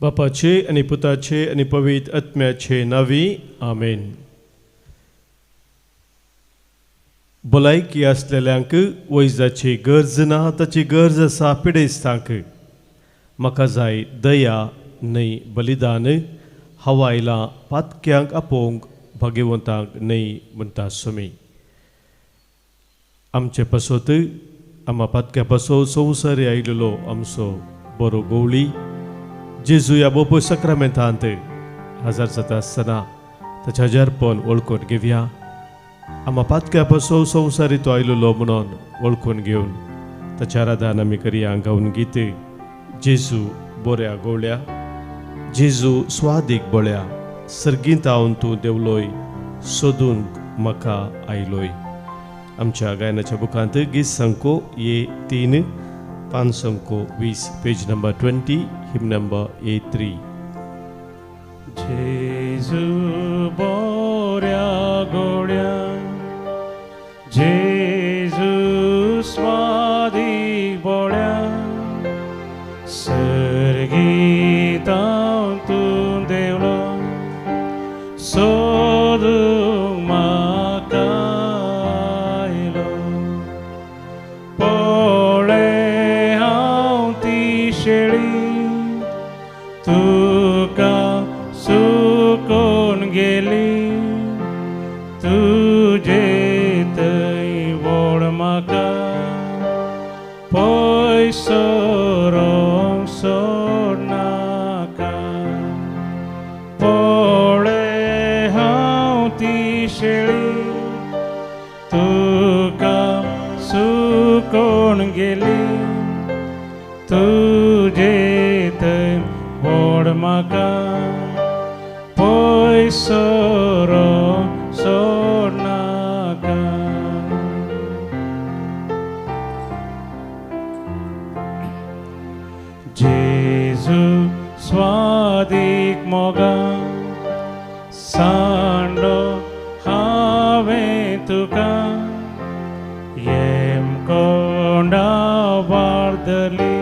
बापाचे आनी पुताचे आनी पवित्र आत्म्याचे नांवी आमेन. भलायकी आसलेल्यांक वैजाची गरज ना, ताची गरज आसा पिडेस्तांक. म्हाका जाय दया न्हय बलिदान, हांव आयलां पातक्यांक आपोवंक भाग्यवंतांक न्हय म्हणटा स्वामी. आमचे पासत आमा पातक्या पासत संवसारी आयिल्लो आमचो बरो गवळी जेजू ह्या बोपय सक्रामेंतांत हजर जाता आसतना ताचें हजारपण वळखून घेवया. आमा पातक्या पासत संवसारी तो आयिल्लो म्हणून वळखून घेवन ताच्या आराधन आमी करया. गावन गीत जेजू बऱ्या गवळ्या, जेजू स्वादीक बळ्या, सर्गींत हांव तूं देवलोय सोदून म्हाका आयलोय. आमच्या गायनाच्या बुकांत गीत संको ए 3, पान संको 20, पेज नंबर 20, हिम नंबर A3. जेजू बऱ्या गोड्या, जेजू स्वादीक बळ्या, सर्गीत तूं देवलो सोदूंक म्हाका आयलो. पळय हांव ती शेळी तुका सुकोवन गेली, तुजे थंय व्हड म्हाका पयसो रोंक सोडनाका. पळय हांव ती शेळी तुका सुकोवन गेली, तुजे थंय व्हड म्हाका पयसो रोंक सोडनाका. जेजू स्वादीक मोगा सांडो हांवें तुका, येम कोंडा वार्दली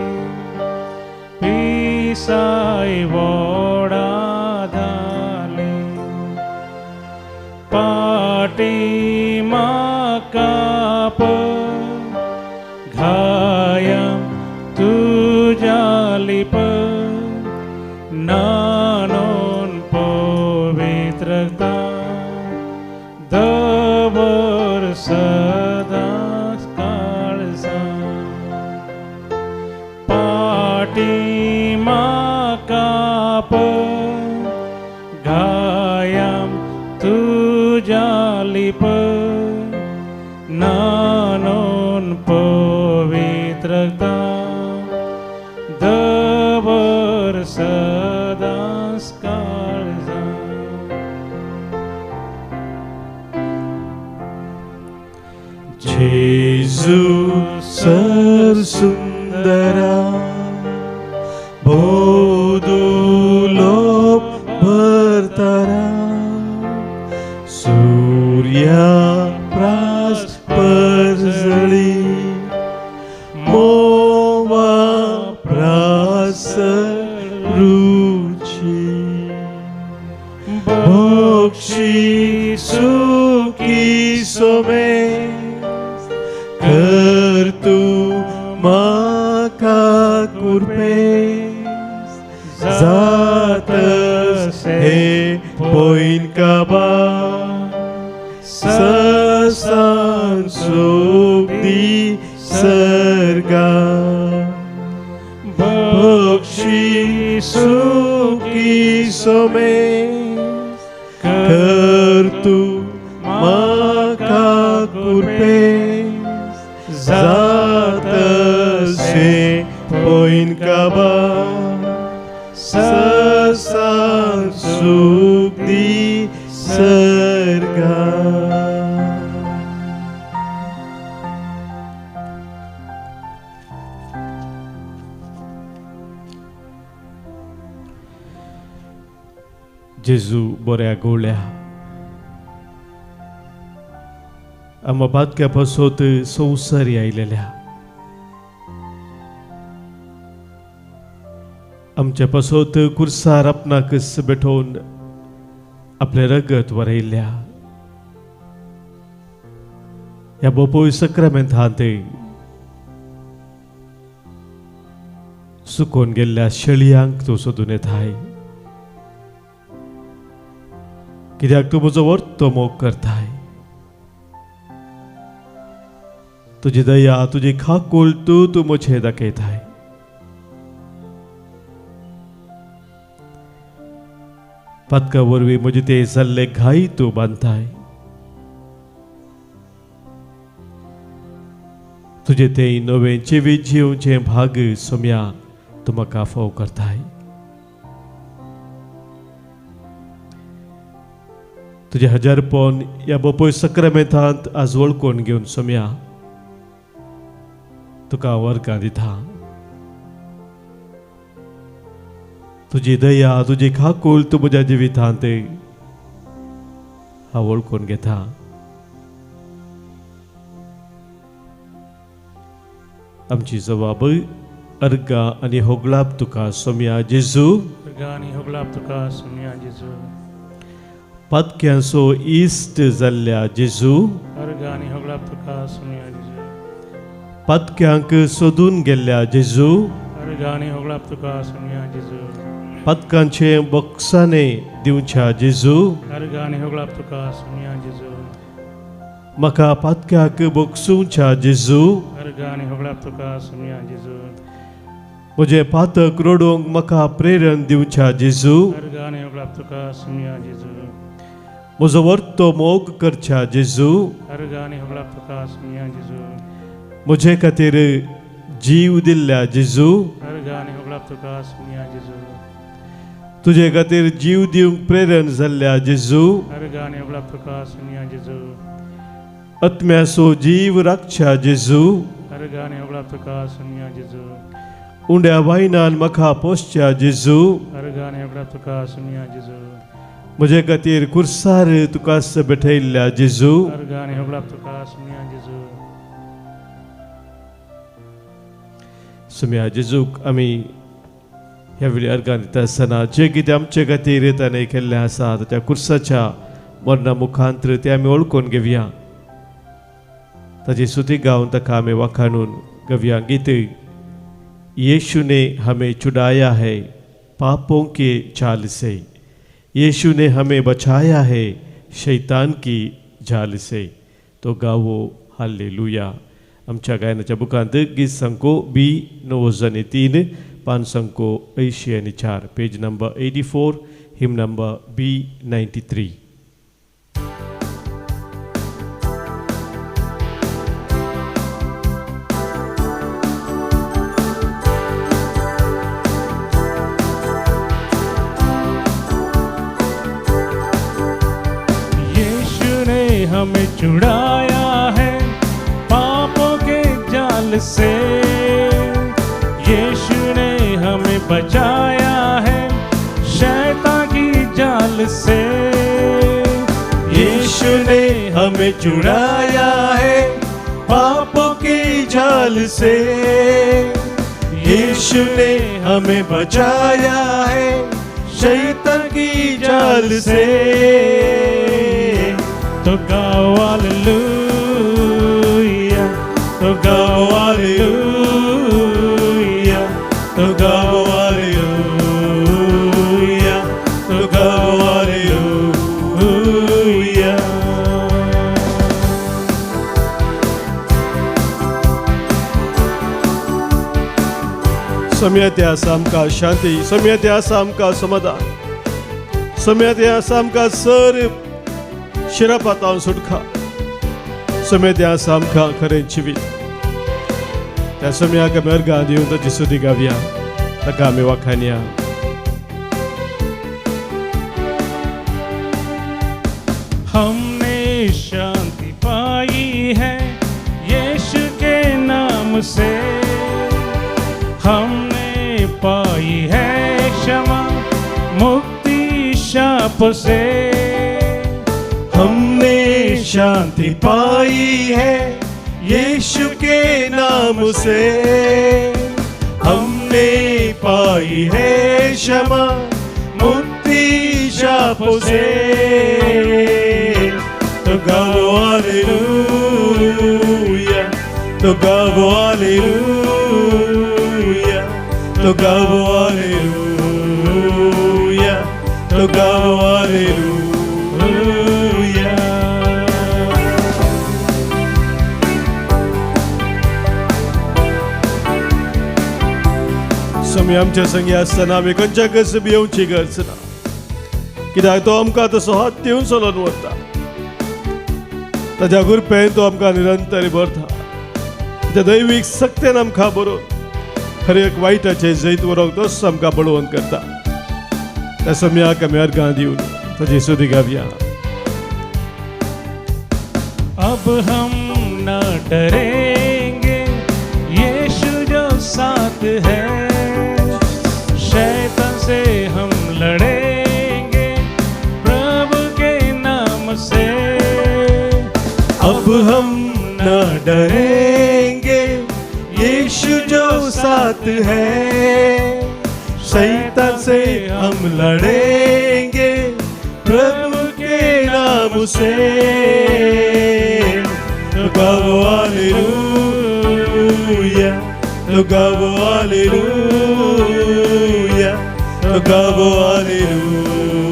पिसाय वोडा धाली. पाटी म्हाका घाया तुज्या लिप, नानोन पवित्रता दवर सदांच काळजा. पाटी म्हाका घाया तुज्या लिप, नानोन पवित्रता दवर सदांच काळजा. जेजू सर सुंदरा, बोदुलो भरतारा, सूर्या प्रास परजळी, मोवा प्रास रुची, बक्षी सुखी सोमे कर तूं म्हाका कुरपेस, जातस हे पॉयन काबा, ससान सुख दी सर्गा. बक्षी सुखी सोमे कर तूं म्हाका कुरपेस, जातस हे पॉयन काबा, ससान सुख दी सर्गा. जेजू बऱ्या गोळ्या, आमा बातक्या पासत संवसारी आयलेल्या आमच्या पासत कुर्सार आपणाकच बेठोवन आपलें रगत वरयल्ल्या ह्या बोपोय सक्रामेंतांत सुकोवन गेल्ल्या शेळयांक तूं सोदून येताय, कित्याक तूं म्हजो वर्तो मोग करताय. तुजी दया, तुजी खाकूल तूं तूं म्हजें दाखयताय. पातका वरवीं म्हजे ते जाल्ले घाय तूं बांदताय. तुजें तें नवें जिवीत जिवचें भाग सोम्या तूं म्हाका फाव करताय. तुजें हजारपण ह्या बोपोय सक्रामेंतांत आज वळखून घेवन सोम्या तुका वर्गां दिता. तुजी दया, तुजी खाकूल तूं म्हज्या जिवितांत हांव वळखून घेता. आमची जबाब अर्गा आनी होगलाप तुका सोम्या जेजू. अर्गा आनी होगलाप तुका सोम्या जेजू. पातक्यांचो इश्ट जाल्ल्या जेजू. अर्गा आनी होगलाप तुका सोम्या जेजू. पातक्यांक सोदून गेल्ल्या जेजू. अर्गा आनी होगलाप तुका सोम्या जेजू. पातकांचे बक्षाने दिवच्या जेजू. अर्गा आनी होगलाप तुका सोम्या जेजू. म्हाका पातक्याक बक्षुच्या जेजू. अर्गा आनी होगलाप तुका सोम्या जेजू. म्हजें पातक रडोवंक म्हाका प्रेरण दिवच्या जेजू. अर्गा आनी होगलाप तुका सोम्या जेजू. म्हजो वर्तो मोग करच्या जेजू. अर्गा आनी होगलाप तुका सोम्या जेजू. म्हजे खातीर जीव दिल्ल्या जेजू. अर्गा आनी होगलाप तुका सोम्या जेजू. तुजे खातीर जीव दिवंक प्रेरण जाल्ल्या जेजू. अर्गा आनी होगलाप तुका सोम्या जेजू. आत्म्याचो जीव राखच्या जेजू. अर्गा आनी होगलाप तुका सोम्या जेजू. उंड्या वायनान म्हाका पोसच्या जेजू. अर्गा आनी होगलाप तुका सोम्या जेजू. म्हजे खातीर कुर्सार तुका बेठयल्ल्या जेजू. अर्गा आनी होगलाप तुका सोम्या जेजू. सोम्या जेजूक आमी ह्या वेळी अर्गां दिता आसतना जें कितें आमचे खातीर ताणें केल्लें आसा ताच्या कुर्साच्या मरणा मुखांतर तें आमी वळखून घेवया. ताची सुती गावन ताका आमी वाखाणून गवया. गीत यीशु ने हमें छुड़ाया है पापों के जाल से, यीशु ने हमें बचाया है शैतान की जाल से. तो गावो हालेलुया. आमच्या गायनाच्या बुकांत गीत संको बी 93, पान संको 84, पेज नंबर 84, हिम नंबर बी 93. यीशु ने हमें छुड़ाया है पापों के जाल से, यीशु ने हमें बचाया है शैतान की जाल से। यीशु ने हमें छुड़ाया है पापों के जाल से, यीशु ने हमें बचाया है शैतान की जाल से। तो गाओ हालेलुया, तो गाओ हालेलुया, तो गाओ हालेलुया, तो गाओ हालेलुया। सम्या ते आसा आमकां शांती, सम्या ते आसा आमकां समाधान, सम्या ते आसा आमकां सर शिरापातावन सुटका, सम्या ते आसा आमकां खरें जिवीत. त्या सम्याक आमी अर्गां दिवन ताची सुदी गावया, ताका आमी वाखाणया. हमने शांति पाई है यीशु के नाम से, हमने पाई है क्षमा मुक्ति शाप से। हमने शांति पाई है यीशु के नाम से, हमने पाई पाई है क्षमा, मुक्ति शाप से। तो गावो हालेलुया, तो गावो हालेलुया, तो गावो हालेलुया, तो गावो हालेलुया। स्वामी आमच्या संगी आसतना आमी खंयच्या गरज भिवची गरज ना, कित्याक तो आमकां तसो हात दिवन चलोवन वता। ताज्या कृपेन तो आमकां निरंतर भरता। ताच्या दैवीक सक्तेन आमकां बरोवन हर एक वायटाचें जैत व्हरूंक तोच आमकां बळवंत करता। त्या सम्याक आमी अर्गां दिवन ताजी सुदी गावया। अब हम न डरेंगे, यीशु जो साथ है, शैतान से हम लड़ेंगे प्रभु के नाम से। अब हम न डरेंगे, यीशु जो साथ है, शैतान से हम लड़ेंगे प्रभु के नाम से। तो गावो हालेलुया, तो गावो हालेलुया, तो गावो हालेलुया,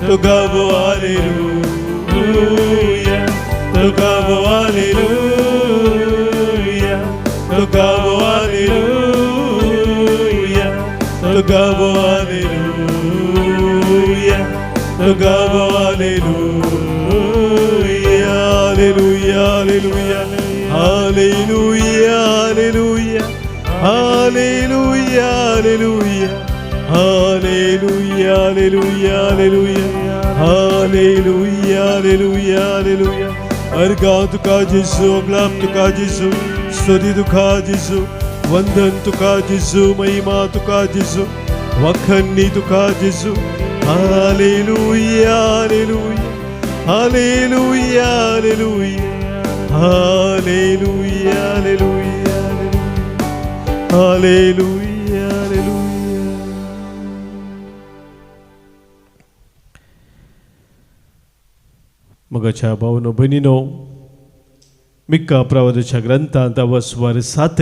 तो गावो हालेलुया, तो गावो हालेलुया, तो गावो हालेलुया, तो गावो हालेलुया, तो गावो hallelujah, hallelujah, hallelujah, hallelujah, hallelujah, hallelujah, hallelujah, hallelujah, hallelujah, hallelujah, hallelujah, hallelujah. अर्गां तुका जेजू, अगलाम तुका जेजू, स्तुती तुका जेजू, वंदन तुका जेजू, महिमा तुका जेजू, वखन्नी तुका Jezu. Hallelujah, hallelujah, hallelujah, hallelujah, hallelujah, hallelujah, hallelujah. मगाच्या भावनो भयणीनो, मिक्का प्रवादाच्या ग्रंथांत वस्वार 7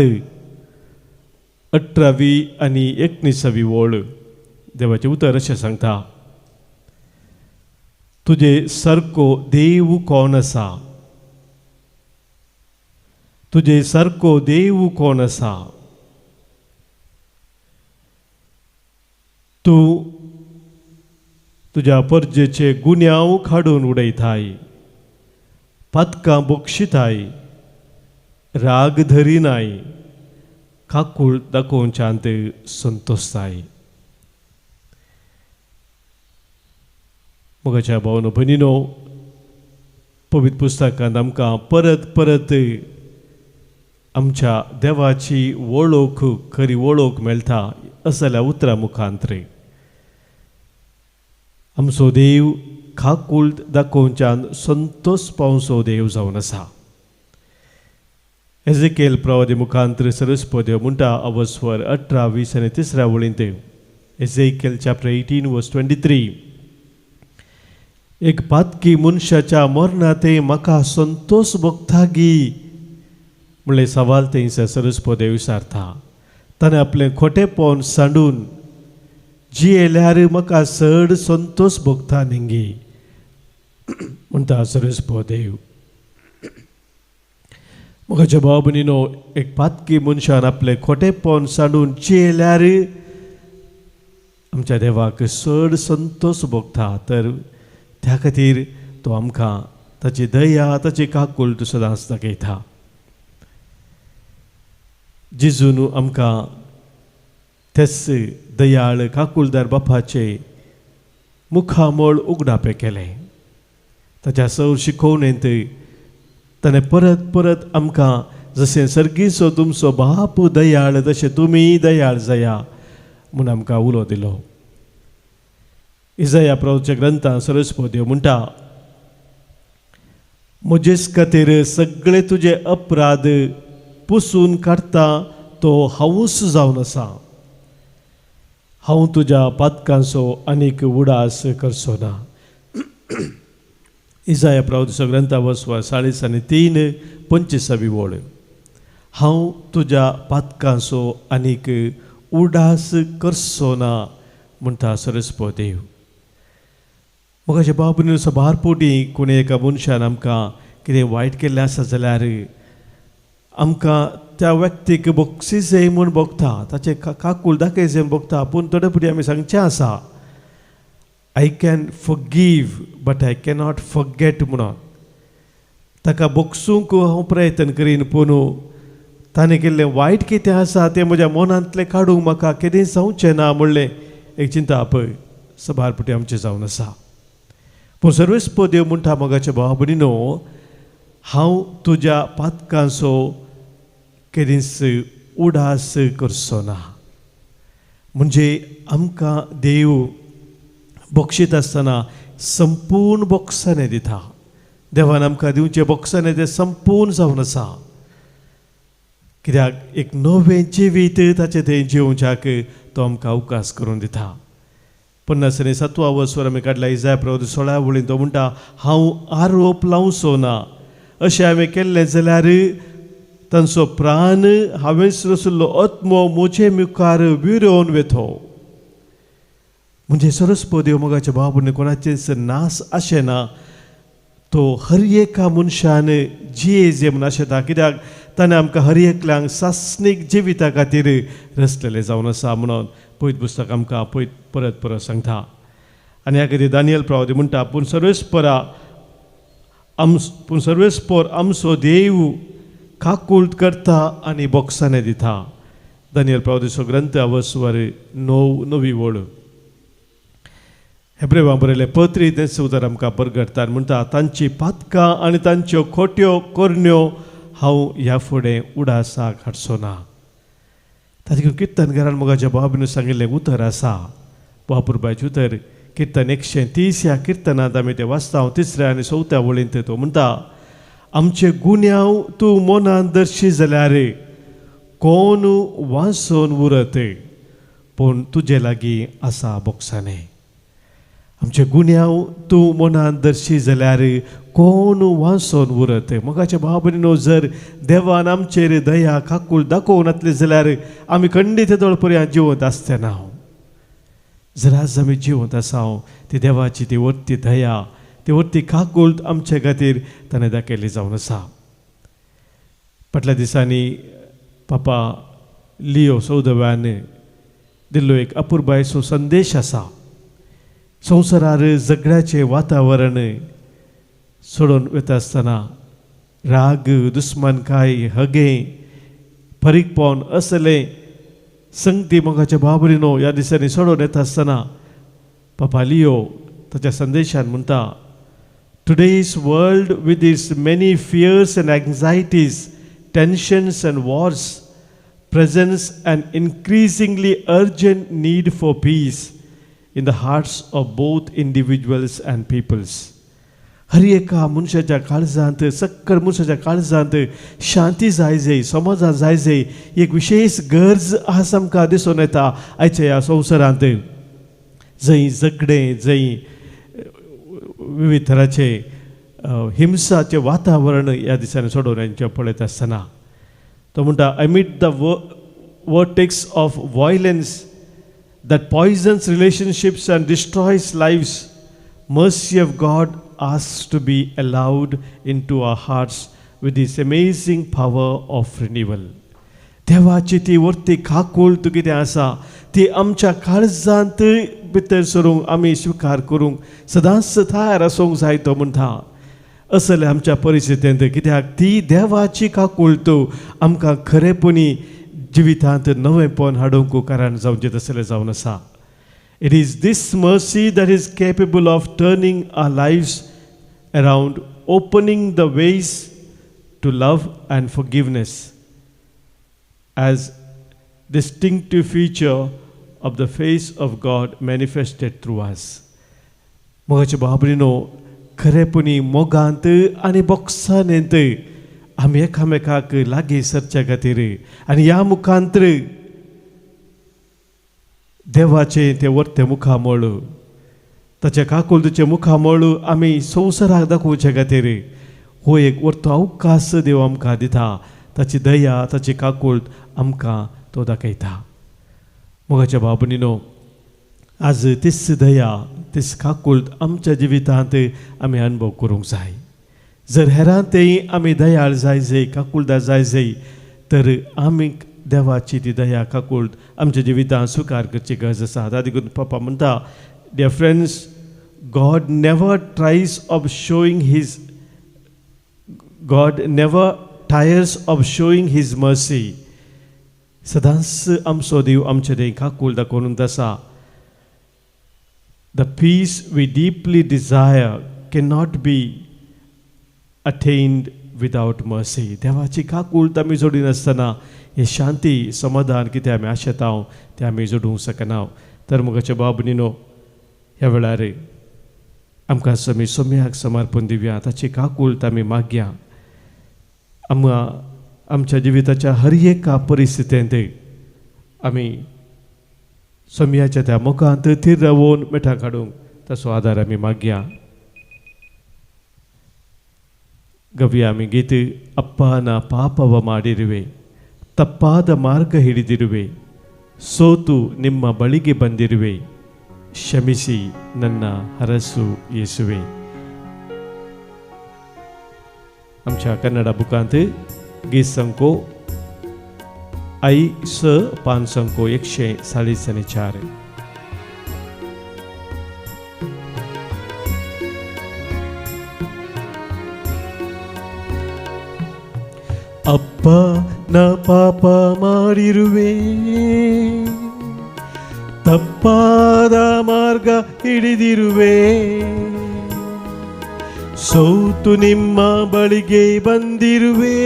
अठरावी आनी एकुणिसावी ओळ देवाचें उतर अशें सांगता, तुजे सारको देव कोण आसा, तुजे सारको देव कोण आसा, तूं तुज्या परजेचे गुन्यांव काडून उडयताय, पातकां बक्षिताय, राग धरिनाय, काकूळ दाखोवच्यांत संतोशताय। मोगाच्या भावनो भयणीनो, पवित्र पुस्तकांत आमकां परत परत आमच्या देवाची वळख, खरी वळख मेळटा असल्या उतरां मुखांतरे। आमचो देव काकूळ दाखोवच्यान संतोष पावचो देव जावन आसा। एजेकेल प्रवादी मुखांतर सरस्पत देव म्हणटा अवस्वर 18 20 आनी तिसऱ्या वळींत, एजेकेल चॅप्टर 18 वर्स 23, एक पातकी मनशाच्या मरणा ते म्हाका संतोष भोगता गी म्हणलें सवाल थंयसर सरस्पत देव विचारता। ताणें आपलें खोटेपण सांडून जियेल्यार म्हाका चड संतोष भोगता न्ही म्हणटा सरस्पत देव। म्हज्या भाव भयणीनो, एक पातकी मनशान आपलें खोटेपण सांडून जियेल्यार आमच्या देवाक चड संतोष भोगता, तर त्या खातीर तो आमकां ताची दया, ताची काकूळ तो सदांच दाखयता। जेजून आमकां तेच दयाळ काकुळदार बापाचे मुखामळ उगडापें केलें। ताच्या सौर शिकोवणेंत ताणें परत परत आमकां जशें सर्गीचो तुमचो बाप दयाळ तशें तुमी दयाळ जाया म्हूण आमकां उलो दिलो। इजाया प्रभूच्या ग्रंथान सरस्पत देव म्हणटा, म्हजेच खातीर सगळे तुजे अपराध पुसून काडटा तो हांवूच जावन आसा। हांव तुज्या पातकांचो आनीक उडास करचो ना. इजाया प्रवचो ग्रंथा वसवा 43 25वी वळ. हांव तुज्या पातकांचो आनीक उडास करचो ना म्हणटा सरस्पत देव. मोगाचे बाबून सबार पोटी कोणी एका मनशान आमकां कितें वायट केल्लें आसा जाल्यार आमकां त्या व्यक्तीक बक्षीस म्हूण भोगता, ताचें काकूल दाखय म्हूण भोगता. पूण थोडे फुडें आमी सांगचें आसा, I can forgive but I cannot forget म्हणून. ताका बक्षूंक हांव प्रयत्न करीन, पूण ताणें केल्लें वायट कितें आसा तें म्हज्या मनांतलें काडूंक म्हाका केदीं जावचें ना म्हणलें एक चिंता पळय सबार पुटी आमचें जावन आसा. पूण सर्वेस्पर देव म्हणटा, मोगाच्या भाव भयणीनो, हांव तुज्या पातकांचो केदींच उडास करचो ना. म्हणजे आमकां देव बक्षीत आसतना संपूर्ण बक्षाने दिता. देवान आमकां दिवचें बक्षाने तें संपूर्ण जावन आसा. कित्याक एक नवें जिवीत ताचें थंय जिवच्याक तो आमकां अवकाश करून दिता. 57 वर्सवर आमी काडला इजाय प्रवृत्ती 16 वळीन तो म्हणटा, हांव आरोप लावचो ना. अशें हांवें केल्लें जाल्यार तांचो प्राण हांवें रशिल्लो आत्मो म्हजे मुखार विरोवन वेतो. म्हणजे सरस्पत देव मोगाच्या बाबून कोणाचेच नास अशें ना, तो हर एका मनशान जिये जे म्हूण आशेता. कित्याक ताणें आमकां हर एकल्यांक सासणीक जिविता खातीर रचलेलें जावन आसा म्हणून पयत पुस्तक आमकां पयत परत परत सांगता. आनी ह्या खातीर दानियल प्रवादी म्हणटा, पूण सर्वेस्परा पूण सर्वेस्पर आमचो देव काकूळट करता आनी बोक्साने दिता. दानियल प्रवादीचो ग्रंथ अवस्वर 9 9वी वळ. हेब्रेवां बरयलें पत्री तेंच उतर आमकां परगटता म्हणटा, तांची पातकां आनी तांच्यो खोट्यो करण्यो हांव ह्या फुडें उडासाक हाडचो ना. ताचे किर्तनकारान मोगाच्या बाबीन सांगिल्लें उतर आसा, बापुरबायचें उतर किर्तन 130 ह्या किर्तनांत आमी तें वाचता. 3ऱ्या आनी 4थ्या वळींत तो म्हणटा, आमचे गुन्यांव तूं मनान दर्शी जाल्यार कोण वाचून उरत, पूण तुजे लागीं आसा बोक्साने. आमचे गुन्यांव तूं मनान दर्शी जाल्यार कोण वाचून उरत. मोगाचे भाव भयणीनो, जर देवान आमचेर दया काकूळ दाखोवं नासली जाल्यार आमी खंडीत दोळ पर्यंत जिवंत आसचे ना. जर आज आमी जिवंत आसा ती देवाची ती वर्ती दया, ती वर्ती काकूळ आमचे खातीर ताणें दाखयल्ली जावन आसा. फाटल्या दिसांनी पापा लियो 14व्यान दिल्लो एक अपुरबायेचो संदेश आसा. संवसारार झगड्याचें वातावरण सोडून वता आसतना राग, दुस्मानकाय, हगें, फरीकपण असलें संगती मोगाच्या बाबरीनो ह्या दिसांनी सोडून येता आसतना पापा लियो ताच्या संदेशान म्हणटा, Today's world with its many fears and anxieties, tensions and wars presents an increasingly urgent need for peace in the hearts of both individuals and peoples. हर एका मनशाच्या काळजांत, सक्कड मनशाच्या काळजांत शांती जाय जाय, समाजांत जाय जाय, एक विशेश गरज आसा आमकां दिसून येता आयच्या ह्या संवसारांत, जंय झगडें, जंय विविध तराचे हिंसाचें वातावरण ह्या दिसांनी सोडोवन हेंचें पळयता आसतना तो म्हणटा, amid the vortex of violence that poisons relationships and destroys lives, mercy of God asks to be allowed into our hearts with His amazing power of renewal. देवाची ती वर्ती काकूळ तूं कितें आसा ती आमच्या काळजांत भितर सरूंक आमी स्विकार करूंक सदांच तयार आसूंक जाय. तो म्हणटा, असले आमच्या परिस्थितींत, कित्याक ती देवाची काकूळ आमकां खरेपणी जिवितांत नवेंपण हाडूंक कारण जावचें तसलें जावन आसा. It is this mercy that is capable of turning our lives around, opening the ways to love and forgiveness as distinctive feature of the face of God manifested through us. मोगाचे बाबरीनो, खरेपणी मोगांत आनी बोक्सानेंत आमी एकामेकाक लागीं सरच्या खातीर आनी ह्या मुखांतर देवाचें तें वर्तें मुखामळ, ताच्या काकुळटीचें मुखामळ आमी संवसाराक दाखोवचे खातीर हो एक वर्तो अवकाश देव आमकां दिता. ताची दया, ताची काकुळट आमकां तो दाखयता. मोगाच्या भाव भयणीनो, आज तीच दया, तीच काकुळट आमच्या जिवितांत आमी अनुभव करूंक जाय. जर हेरांतय आमी दयाळ जाय जाय, काकुळदार जाय जाय, तर आमी देवाची ती दया काकुळट आमच्या जिवितांत स्विकार करची गरज आसा. देखून पप्पा म्हणटा, Dear friends, God never tries of showing his, God never tires of showing his mercy. सदांच आमचो देव आमचे देव काकूळ दाखोवन आसा. The peace we deeply desire cannot be attained without mercy. देवाची काकूळ आमी जोडिनासतना हे शांती समाधान कितें आमी आशेता तें आमी जोडूंक शकना. तर मोगाचे भाव भयणीनो, ह्या वेळार आमकां आमी सोम्याक समर्पण दिवया, ताची काकूळट आमी मागया. आमकां आमच्या जिविताच्या हर एका परिस्थितींत आमी सोम्याच्या त्या मुखांत थीर रावून मिठां काडूंक ताचो आदार आमी मागया. ಗವ್ಯ ಆಮಿ ಗೀತೆ, ಅಪ್ಪನ ಪಾಪವ ಮಾಡಿರುವೆ, ತಪ್ಪಾದ ಮಾರ್ಗ ಹಿಡಿದಿರುವೆ, ಸೋತು ನಿಮ್ಮ ಬಳಿಗೆ ಬಂದಿರುವೆ, ಕ್ಷಮಿಸಿ ನನ್ನ ಹರಸು ಯೇಸುವೆ. आमच्या कन्नडा बुकांत गीत संको I स पान संको 144. ಅಪ್ಪ ನ ಪಾಪ ಮಾಡಿರುವೆ, ತಪ್ಪಾದ ಮಾರ್ಗ ಹಿಡಿದಿರುವೆ, ಸೋತು ನಿಮ್ಮ ಬಳಿಗೆ ಬಂದಿರುವೆ,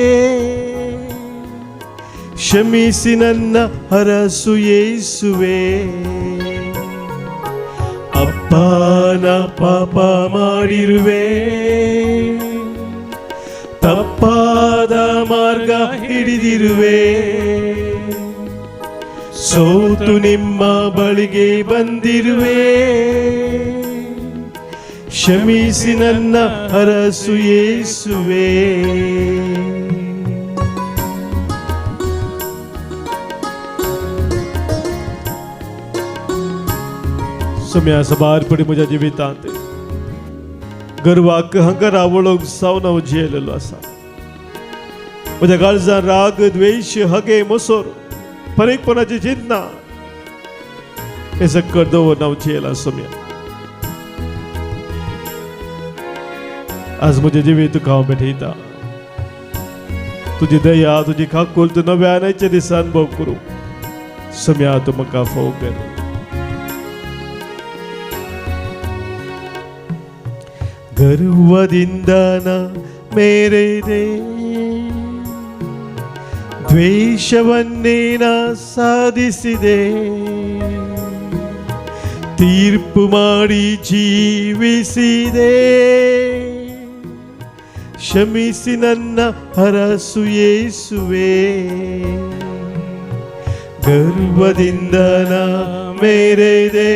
ಕ್ಷಮಿಸಿ ನನ್ನ ಹರಸು ಯೇಸುವೆ. ಅಪ್ಪ ನ ಪಾಪ ಮಾಡಿರುವೆ, ತಪ್ಪಾದ ಮಾರ್ಗ ಹಿಡಿದಿರುವೆ, ಸೋತು ನಿಮ್ಮ ಬಳಿಗೆ ಬಂದಿರುವೆ, ಕ್ಷಮಿಸಿ ನನ್ನ ಹರಸು ಯೇಸುವೆ. सुम्या सबार पडी म्हज्या जिवितांत गर्वाक हंकरा वळोवंक सावन हांव जियेलेलो आसा. म्हज्या काळजान राग, द्वेश, हगे, मोसोर, परेकपणाची चिंतना हे सक्कर दवरून हांव जियेला. सोम्या, आज म्हजें जिवीत तुका हांव भेटयता. तुजी दया, तुजी काकूल तूं नव्या आयच्या दिसा अनुभव करूं. सोम्या, तूं म्हाका फोव कर. ಗರ್ವದಿಂದ ನಾ ಮೇರೆದೆ, ದ್ವೇಷವನ್ನೇ ನಾ ಸಾಧಿಸಿದೆ, ತೀರ್ಪು ಮಾಡಿ ಜೀವಿಸಿದೆ, ಕ್ಷಮಿಸಿ ನನ್ನ ಹರಸು ಯೇಸುವೆ. ಗರ್ವದಿಂದ ನಾ ಮೇರೆದೆ,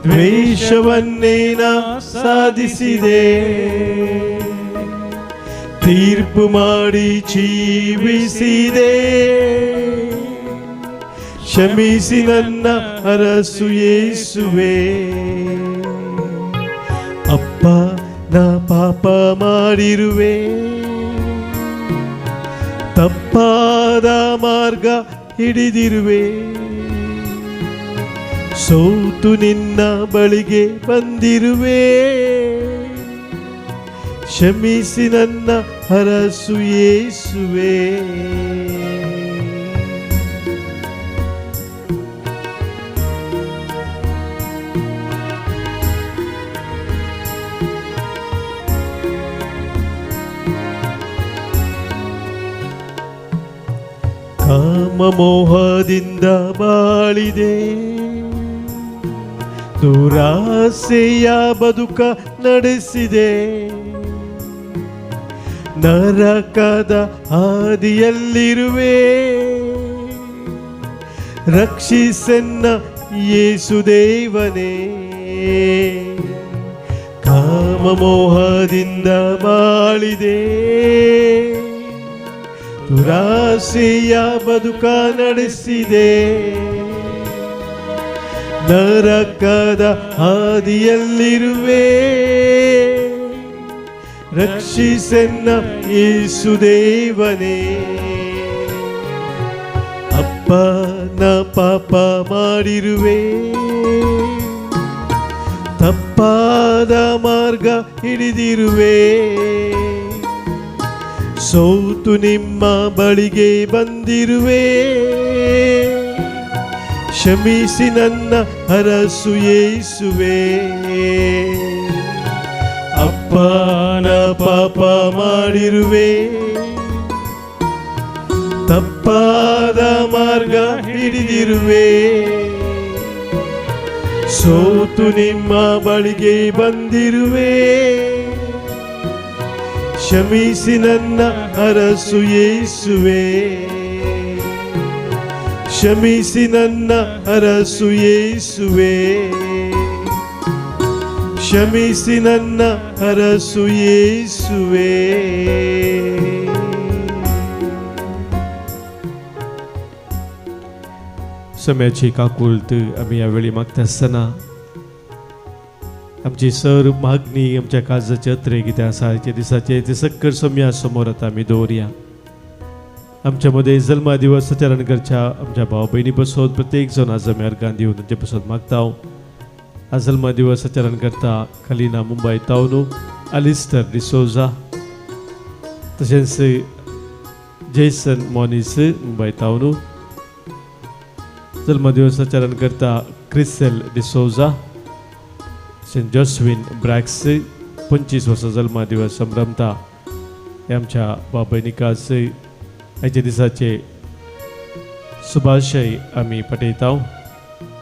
ದ್ವೇಷವನ್ನೇ ನಾ ಸಾಧಿಸಿದೆ, ತೀರ್ಪು ಮಾಡಿ ಜೀವಿಸಿದೆ, ಕ್ಷಮಿಸಿ ನನ್ನ ಅರಸು ಯೇಸುವೆ. ಅಪ್ಪ ನಾ ಪಾಪ ಮಾಡಿರುವೆ, ತಪ್ಪಾದ ಮಾರ್ಗ ಹಿಡಿದಿರುವೆ, ಸೋತು ನಿನ್ನ ಬಳಿಗೆ ಬಂದಿರುವೆ, ಕ್ಷಮಿಸಿ ನನ್ನ ಹರಸು ಯೇಸುವೆ. ಕಾಮಮೋಹದಿಂದ ಬಾಳಿದೆ, ದುರಾಸೆಯ ಬದುಕ ನಡೆಸಿದೆ, ನರಕದ ಹಾದಿಯಲ್ಲಿರುವೆ, ರಕ್ಷಿಸೆನ್ನ ಯೇಸುದೇವನೇ. ಕಾಮಮೋಹದಿಂದ ಬಾಳಿದೆ, ದುರಾಸೆಯ ಬದುಕ ನಡೆಸಿದೆ, ನರಕದ ಹಾದಿಯಲ್ಲಿರುವೆ, ರಕ್ಷಿಸೆನ್ನ ಯೇಸುದೇವನೇ. ಅಪ್ಪನ ಪಾಪ ಮಾಡಿರುವೆ, ತಪ್ಪಾದ ಮಾರ್ಗ ಹಿಡಿದಿರುವೆ, ಸೋತು ನಿಮ್ಮ ಬಳಿಗೆ ಬಂದಿರುವೆ, ಕ್ಷಮಿಸಿ ನನ್ನ ಅರಸು ಯೇಸುವೆ. ಅಪ್ಪನ ಪಾಪ ಮಾಡಿರುವೆ, ತಪ್ಪಾದ ಮಾರ್ಗ ಹಿಡಿದಿರುವೆ, ಸೋತು ನಿಮ್ಮ ಬಳಿಗೆ ಬಂದಿರುವೆ, ಕ್ಷಮಿಸಿ ನನ್ನ ಅರಸು ಯೇಸುವೆ, ಕ್ಷಮಿಸಿ ನನ್ನ ಅರಸು ಯೇಸುವೆ, ಕ್ಷಮಿಸಿ ನನ್ನ ಅರಸು ಯೇಸುವೆ. सम्याची काकुळत आमी ह्या वेळी मागता आसतना आमची सर मागणी आमच्या काळजाचे अत्रे कितें आसा आयच्या दिसाचे ते सक्कर सम्या समोर आतां आमी दवरया. आमच्या मदें जल्मा दिवस आचरण करच्या आमच्या भाव भयणी पसोत प्रत्येक जण आज आमी अर्गां दिवन तांचे पसोत मागता. आज जल्मा दिवस आचरण करता खलिना मुंबय तावनू अलिस्टर डिसोजा, तशेंच जेसन मोनीस मुंबय तावनू. जल्मदिवस आचरण करता क्रिसेल डिसोजा, सेंट जोस्विन ब्रॅक्स 25 वर्सां जल्मदिवस संभ्रमता. हे आमच्या बाबयनिकास आयच्या दिसाचे शुभाशय आमी पटयता.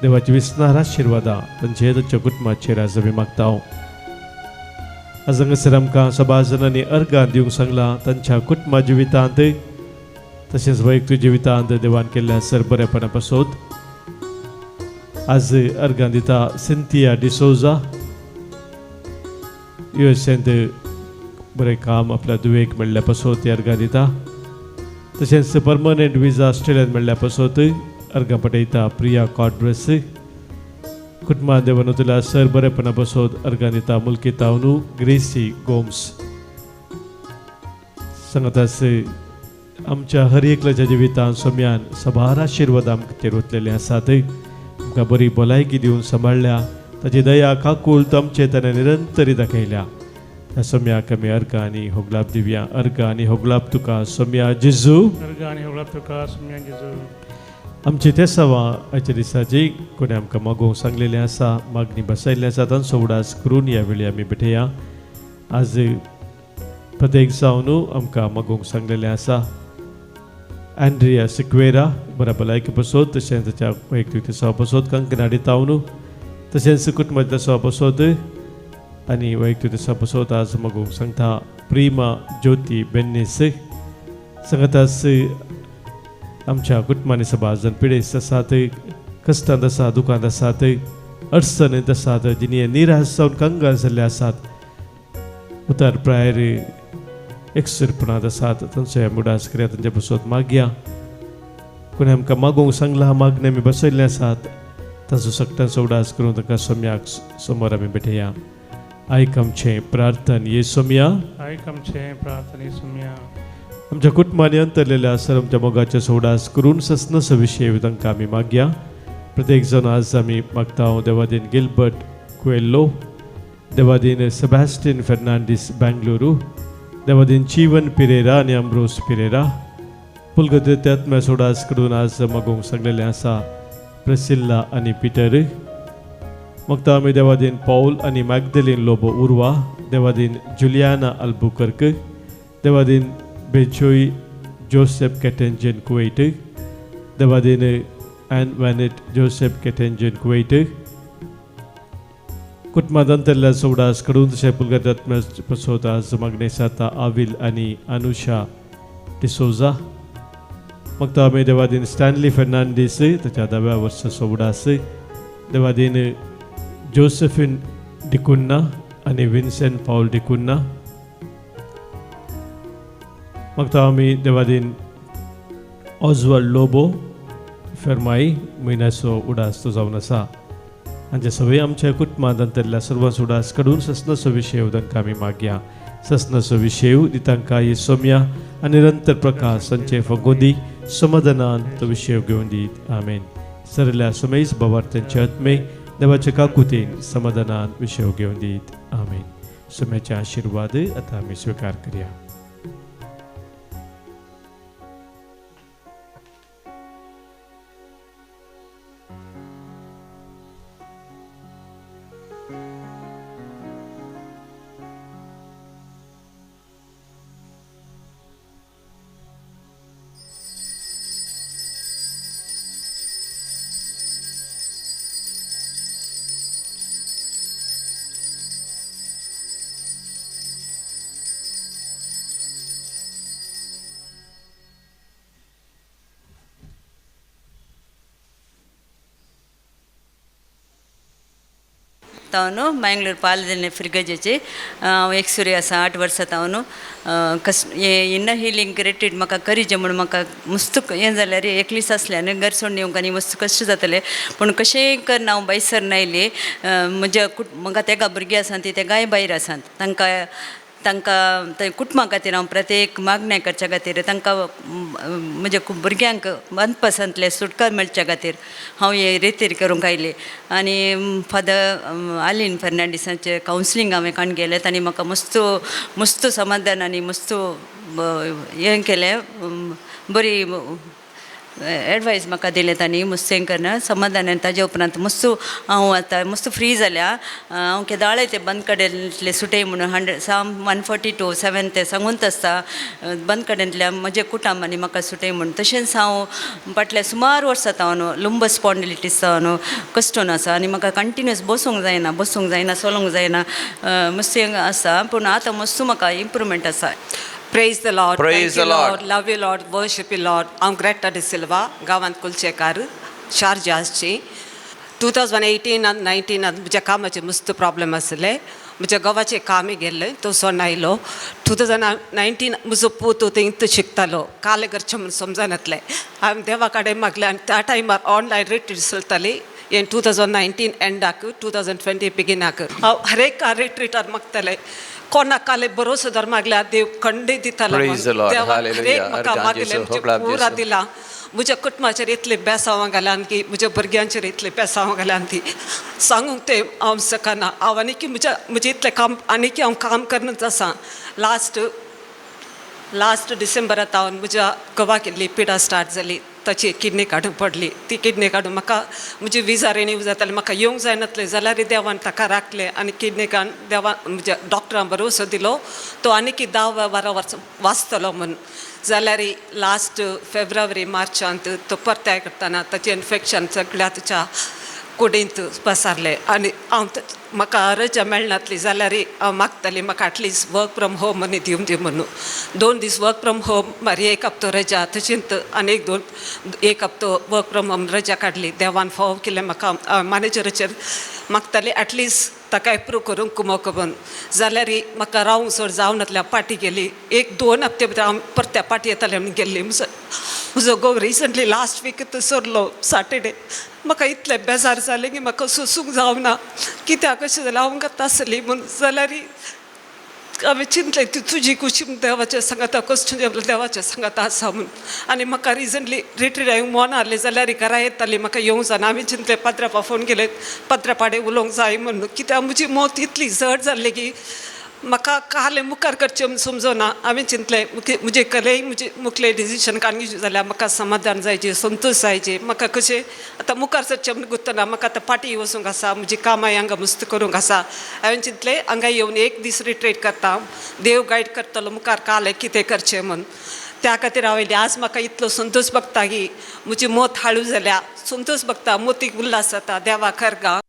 देवाची विस्नार आशिर्वादां तांचे तांच्या कुटुंबाचेर आज आमी मागता. आज हांगासर आमकां सभाजनांनी अर्गां दिवंक सांगलां तांच्या कुटुंबा जिवितांत तशेंच वैयक्तीक जिवितांत देवान केल्ल्या सर बरेपणा पासत आज अर्गां दिता सिंथिया डिसोजा, युएसेंत बरें काम आपल्या दुवेक मेळ्ळ्या पासत ती अर्गां दिता. तशेंच परमनंट विजा ऑस्ट्रेलियान मेळ्ळ्या पासत अर्गां पटयता प्रिया कॉड्रस. कुटुंबान देवान तुला सर बरेपणा पासत अर्गां दिता मुल्की तावनू ग्रेसी गोम्स. सांगतास आमच्या हर एकल्याच्या जिवितांत सोम्यान सबार आशिर्वाद आमचेर वतलेले आसात. आमकां बरी भलायकी दिवन सांबाळ्ळ्या, ताची दया काकूळ आमचे ताणें निरंतरी दाखयल्या. त्या सोम्याक आमी अर्गां आनी होगलाप दिवया. अर्गां आनी होगलाप तुका सोम्या जेजू. अर्गां आनी होगलाप तुका सोम्या जेजू. आमची ते सवा आयच्या दिसाची कोणी आमकां मागोवंक सांगलेलें आसा, मागणी बसयल्लें आसा तांचो उडास करून ह्या वेळी आमी भेटया. आज प्रत्येक जावन आमकां मागोवंक सांगलेलें आसा एंड्रिया सिक्वेरा बऱ्या भलायकी पसोत, तशेंच ताच्या वैयक्तीक दिसा पसोत कंकनाडी तावनू, तशेंच कुटुंबाच्या दिसा पसोत आनी वैयक्तीक दिसा पसोत आज मागोवंक सांगता प्रिमा ज्योती बेन्नीस. सांगतास आमच्या कुटुंबांनी सभाजन पिडेस्त आसात, कश्टांत आसा, दुखांत आसात, अडचणींत आसात, जिणी निराश जावन कंगाल जाल्ले आसात, उतर प्रायर एकसुरपणांत आसात, तांचो ह्या मुडास करया, तांचे पसत मागया. कोणी आमकां मागोवंक सांगलां मागणें आमी बसयल्लें आसात तांचो सगळ्यांचो उडास करून तांकां सोम्याक समोर आमी भेटया. आयक आमचें प्रार्थन ये सोम्या. आयक आमचें प्रार्थन ये सोम्या. आमच्या कुटुंबांनी अंतरलेल्या आसर आमच्या मोगाचे सोडास करून ससनस विशय तांकां आमी मागया. प्रत्येक जण आज आमी मागता देवादीन गिलबर्ट कुएल्लो, देवादीन सेबास्टियन फेर्नांडीस बेंगलुरू, देवादीन चिवन पिरेरा आनी अम्ब्रोस पिरेरा. पुलगत आत्म्या सोडास करून आज मागोवंक सांगलेलें आसा प्रेसिल्ला आनी पिटर. मागता आमी देवादीन पावल आनी मॅगदलीन लोबो उर्वा, देवादीन जुलियाना अल्बुकर्क, देवादीन बेचोय जोसेफ केटेंजन कुवैट, देवादीन एन वॅनेट जोसेफ केटेंजन कुवैट. कुटुंबांत अंतरल्या सोडास कडून तशें पुलगत आत्म्या पसोत आज मागणें साता आविल आनी अनुषा डिसोजा. मागता आमी देवादीन स्टॅनली फेर्नांडीस ताच्या 10व्या वर्साचो उडास, देवादीन जोसेफिन डिकुन्ना आनी विन्सेंट पावल डिकुन्ना. मागता आमी देवादीन ऑजवल्ड लोबो फेरमाई म्हयन्याचो उडास तो जावन आसा. हांचे सगळे आमच्या कुटुंबांत अंतरल्या सर्वांचो उडास काडून ससनाचो विशय तांकां आमी मागया. ससनाचो विशय दी तांकां ही सोम्या आनी निरंतर प्रकाश तांचे फगोदी समाधानान तो विशय घेवन दीत. आमेन. सरल्या समेज बाबार्थांचे आत्मे देवाचे काकुतीन समाधानान विशय घेवन दीत. आमेन. सोम्याचे आशिर्वाद आतां आमी स्विकार करया. तावनु मंगळूर पालदिने फिरगजेचे हांव एक्सुरी आसा 8 वर्सां तावनु कस हें इनर हिलींग रिट्रीट म्हाका करीजे म्हूण म्हाका मस्त हें जाल्यार एकलीच आसलें आनी घर सोडून येवंक आनी मस्त कश्ट जातलें पूण कशेंय करून हांव भायर आयली. म्हज्या म्हाका तेगा भुरगीं आसात ती तेगाय भायर आसात तांकां तांकां ते कुटुंबा खातीर हांव प्रत्येक मागणें करच्या खातीर तांकां म्हज्या भुरग्यांक बंदपासांतले सुटका मेळच्या खातीर हांव हे रेतीर करूंक आयलें. आनी फादर आलीन फेर्नांडीसाचें कावन्सिलींग हांवें काडून गेलें तांणी म्हाका मस्त मस्त समाधान आनी मस्त हें केलें बरी एडवायस म्हाका दिलें तांणी मस्त हें करना समाधान. आनी ताजे उपरांत मस्त हांव आतां मस्त फ्री जाल्या. हांव केदाळे ते बंद कडेंतले सुटय म्हणून 100 Psalm 142:7 ते सांगून आसता बंद कडेंतल्या म्हजें कुटुंब आनी म्हाका सुटय म्हणून. तशेंच हांव फाटल्या सुमार वर्सां हांव लुंबस स्पॉन्डिलिटीस हांव कश्टून आसा आनी म्हाका कंटिन्युअस बसूंक जायना बसूंक जायना चलोवंक जायना मस्त आसा पूण आतां मस्त म्हाका इम्प्रुवमेंट आसा. Praise the Lord. Praise Thank you, the Lord. Lord. Love you, Lord. Worship you, Lord. I'm Greta De Silva, गांवांत कुलचेकार, शारजासची. 2018 आनी 19 म्हज्या कामाचे मस्त प्रॉब्लेम आसले. म्हज्या घोवाचें कामय गेल्लें तो सोडून आयलो. 2019 म्हजो पूत थंय शिकतालो काले करचें म्हूण समजनातलें. हांवें देवा कडेन मागलें आनी त्या टायमार ऑनलायन रिट्रीट चलताली. हें 2019 एंडाक 2020 बिगिनाक हांव हरेक रिट्रीटार मागतालें कोणाक काले बरोसो धर मागल्यार देव खंडीत दितालो. देवान हरेक म्हाका मागलें म्हजें पुरा दिलां. म्हज्या कुटुंबाचेर इतलें बेसांव घाल्यान की म्हज्या भुरग्यांचेर इतलें बेसांव घाल्यान ती सांगूंक तें हांव शकना. हांव आनीकी म्हज्या म्हजें इतलें काम आनीकी हांव काम करनच आसा. लास्ट लास्ट डिसेंबरांत हांव म्हज्या घोवाक इल्ली पिडा स्टार्ट जाली. ताची किडनी काडूंक पडली. ती किडनी काडून म्हाका म्हजी विजा रिन्यू जाताली म्हाका येवंक जायनातलें जाल्यार देवान ताका राखलें आनी किडनी काडून देवान म्हज्या डॉक्टरान भरोसो दिलो तो आनीकी 10 12 वर्सां वाचतलो म्हूण. जाल्यार लास्ट फेब्रुवारी मार्चांत तो परत्याय करतना ताचें इन्फेक्शन सगळ्या ताच्या कुडींत पसारलें आनी हांव म्हाका रजा मेळनातली जाल्यार हांव मागताली म्हाका at least work from home आनी दिवन दी म्हणून. 2 दीस वर्क फ्रॉम होम मागीर 1 हप्तो रजा तशेंच आनी एक हप्तो वर्क फ्रॉम होम रजा काडली. देवान फाव केलें म्हाका मॅनेजराचेर मागताली एटलिस्ट ताका एप्रूव करूंक कुमोक म्हूण. जाल्यार म्हाका रावंक चड जावनातल्या पाटी गेली. 1-2 हप्ते भितर हांव परत्या पाटी येतालें म्हणून गेल्ली. म्हजो घोव रिसंटली लास्ट वीक सरलो सॅटर्डे. म्हाका इतलें बेजार जालें की म्हाका सोसूंक जावना कित्याक कशें जालें हांव आतां आसली म्हूण. जाल्यार हांवें चिंतलें ती तुजी खुशी देवाच्या सांगाता कश्ट देवाच्या सांगाता आसा म्हूण. आनी म्हाका रिसंटली रिट्रीट हांवें मोन हाडलें जाल्यार घरा येताली म्हाका येवंक जायना. हांवें चिंतलें पाद्रापा फोन केले पाद्रापाडे उलोवंक जाय म्हूण कित्याक म्हजी मत इतली जड जाल्ली की म्हाका कालें मुखार करचें म्हूण समजना. हांवें चिंतलें म्हजे कलेय म्हजे मुखले डिसिजन काडून जाल्यार म्हाका समाधान जायचें संतोश जायचें. म्हाका कशें आतां मुखार सरचें म्हूण गुत्तना म्हाका आतां पाटी वचूंक आसा म्हजी कामां हांगा मस्त करूंक आसा. हांवें चिंतलें हांगा येवन 1 दीस रिट्रीट करता देव गायड करतलो मुखार कालें कितें करचें म्हूण. त्या खातीर हांवें आज म्हाका इतलो संतोश बघता की म्हजी मत हाळू जाल्या संतोश बघता मोतीक उल्हास जाता देवा खरगा.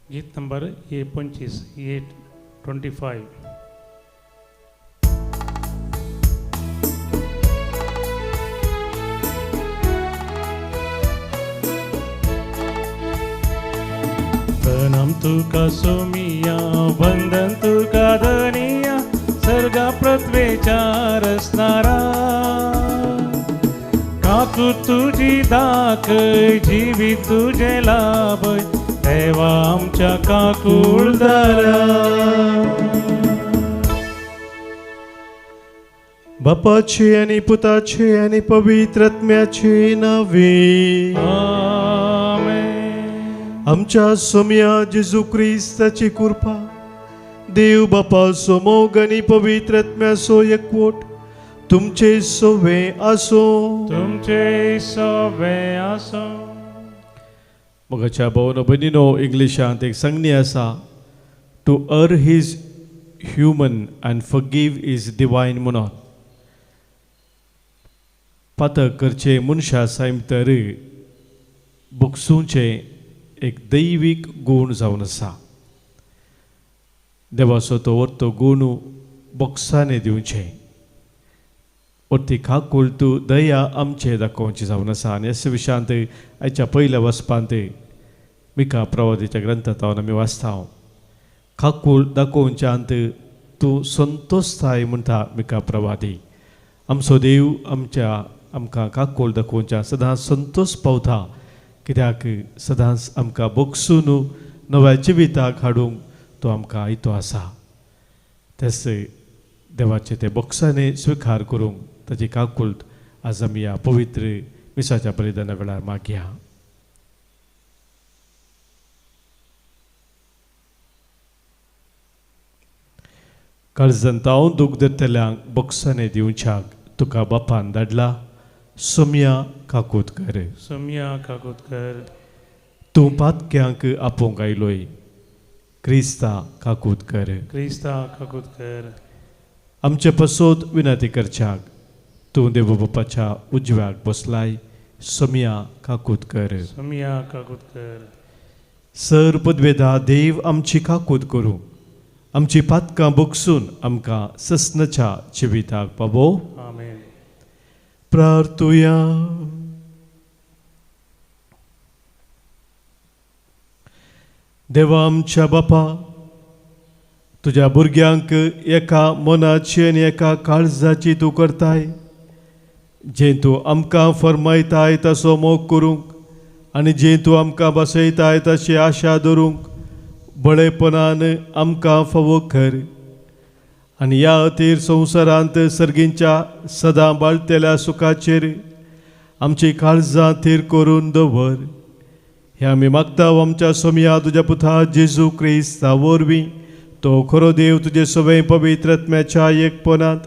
गीत नंबर ए 25, ए 25. प्रणाम तुका सोमिया, वंदन तुका धनिया, सर्गा पृथ्वेच्या रसणारा. काकू तुझी दाखय, जीवित तुझे लाभय, देवा आमच्या काकुळदारा. बापाचे आनी पुताचे आनी पवित्र आत्म्याचे नावे. आमेन. आमच्या सोम्या जेजू क्रिस्ताची कृपा, देव बापाचो मोग आनी पवित्र आत्म्याचो एकवट तुमचे सोवे आसो. तुमचे सोवे आसो. मोगाच्या भावनो भयणीनो, इंग्लिशांत एक संज्ञा आसा, to err is human and forgive is divine म्हणून. पातक करचे मनशा सायम तर बोगसूंचें एक दैवीक गूण जावन आसा. देवाचो तो वर्तो गूण बोगसाने दिवचें, वर्ती काकूळ तूं दया आमचे दाखोवची जावन आसा. आनी अशा विशयांत आयच्या पयल्या वचपांत मिका प्रवादीच्या ग्रंथांत आमी वाचता, काकूळ दाखोवच्यांत तूं संतोषताय म्हणटा मिका प्रवादी. आमचो देव आमच्या आमकां काकूळ दाखोवच्या सदांच संतोष पावता, कित्याक सदांच आमकां बोगसून नव्या जिविताक हाडूंक तो आमकां आयतो आसा. तेच देवाचे ते बोगसाने स्विकार करूंक ताची काकूळ आज आमी ह्या पवित्र मिसाच्या बलिदाना वेळार मागया. काळजांत हांव दूख धरतल्यांक बोगसाने दिवच्याक तुका बापान धाडला, सोम्या काकूत कर. सोम्या काकूत कर. तूं पातक्यांक आपोवंक आयलोय, क्रिस्ता काकूत कर. क्रिस्ता काकूत कर. आमचे पसोत विनंती करच्याक तूं देव बापाच्या उजव्याक बसलाय, सोम्या काकूत कर. सोम्या काकूत कर. सर पदवेदा देव आमची काकूत करूं, आमची पातकां बोगसून आमकां ससनाच्या जिविताक पावो. आमेन. प्रार्थुया. देवा आमच्या बापा, तुज्या भुरग्यांक एका मनाची आनी एका काळजाची तूं करताय, जें तूं आमकां फरमायताय तसो मोग करूंक आनी जें तूं आमकां बसयताय तशी आशा धरूंक बळेपणान आमकां फावो कर. आनी ह्या अतीर संवसारांत सर्गींच्या सदां बाळतेल्या सुखाचेर आमची काळजां थीर करून दवर. हें आमी मागता आमच्या सोमया तुज्या पुता जेजू क्रिस्ता वरवीं, तो खरो देव तुजे सवय पवित्र आत्म्याच्या एकपणांत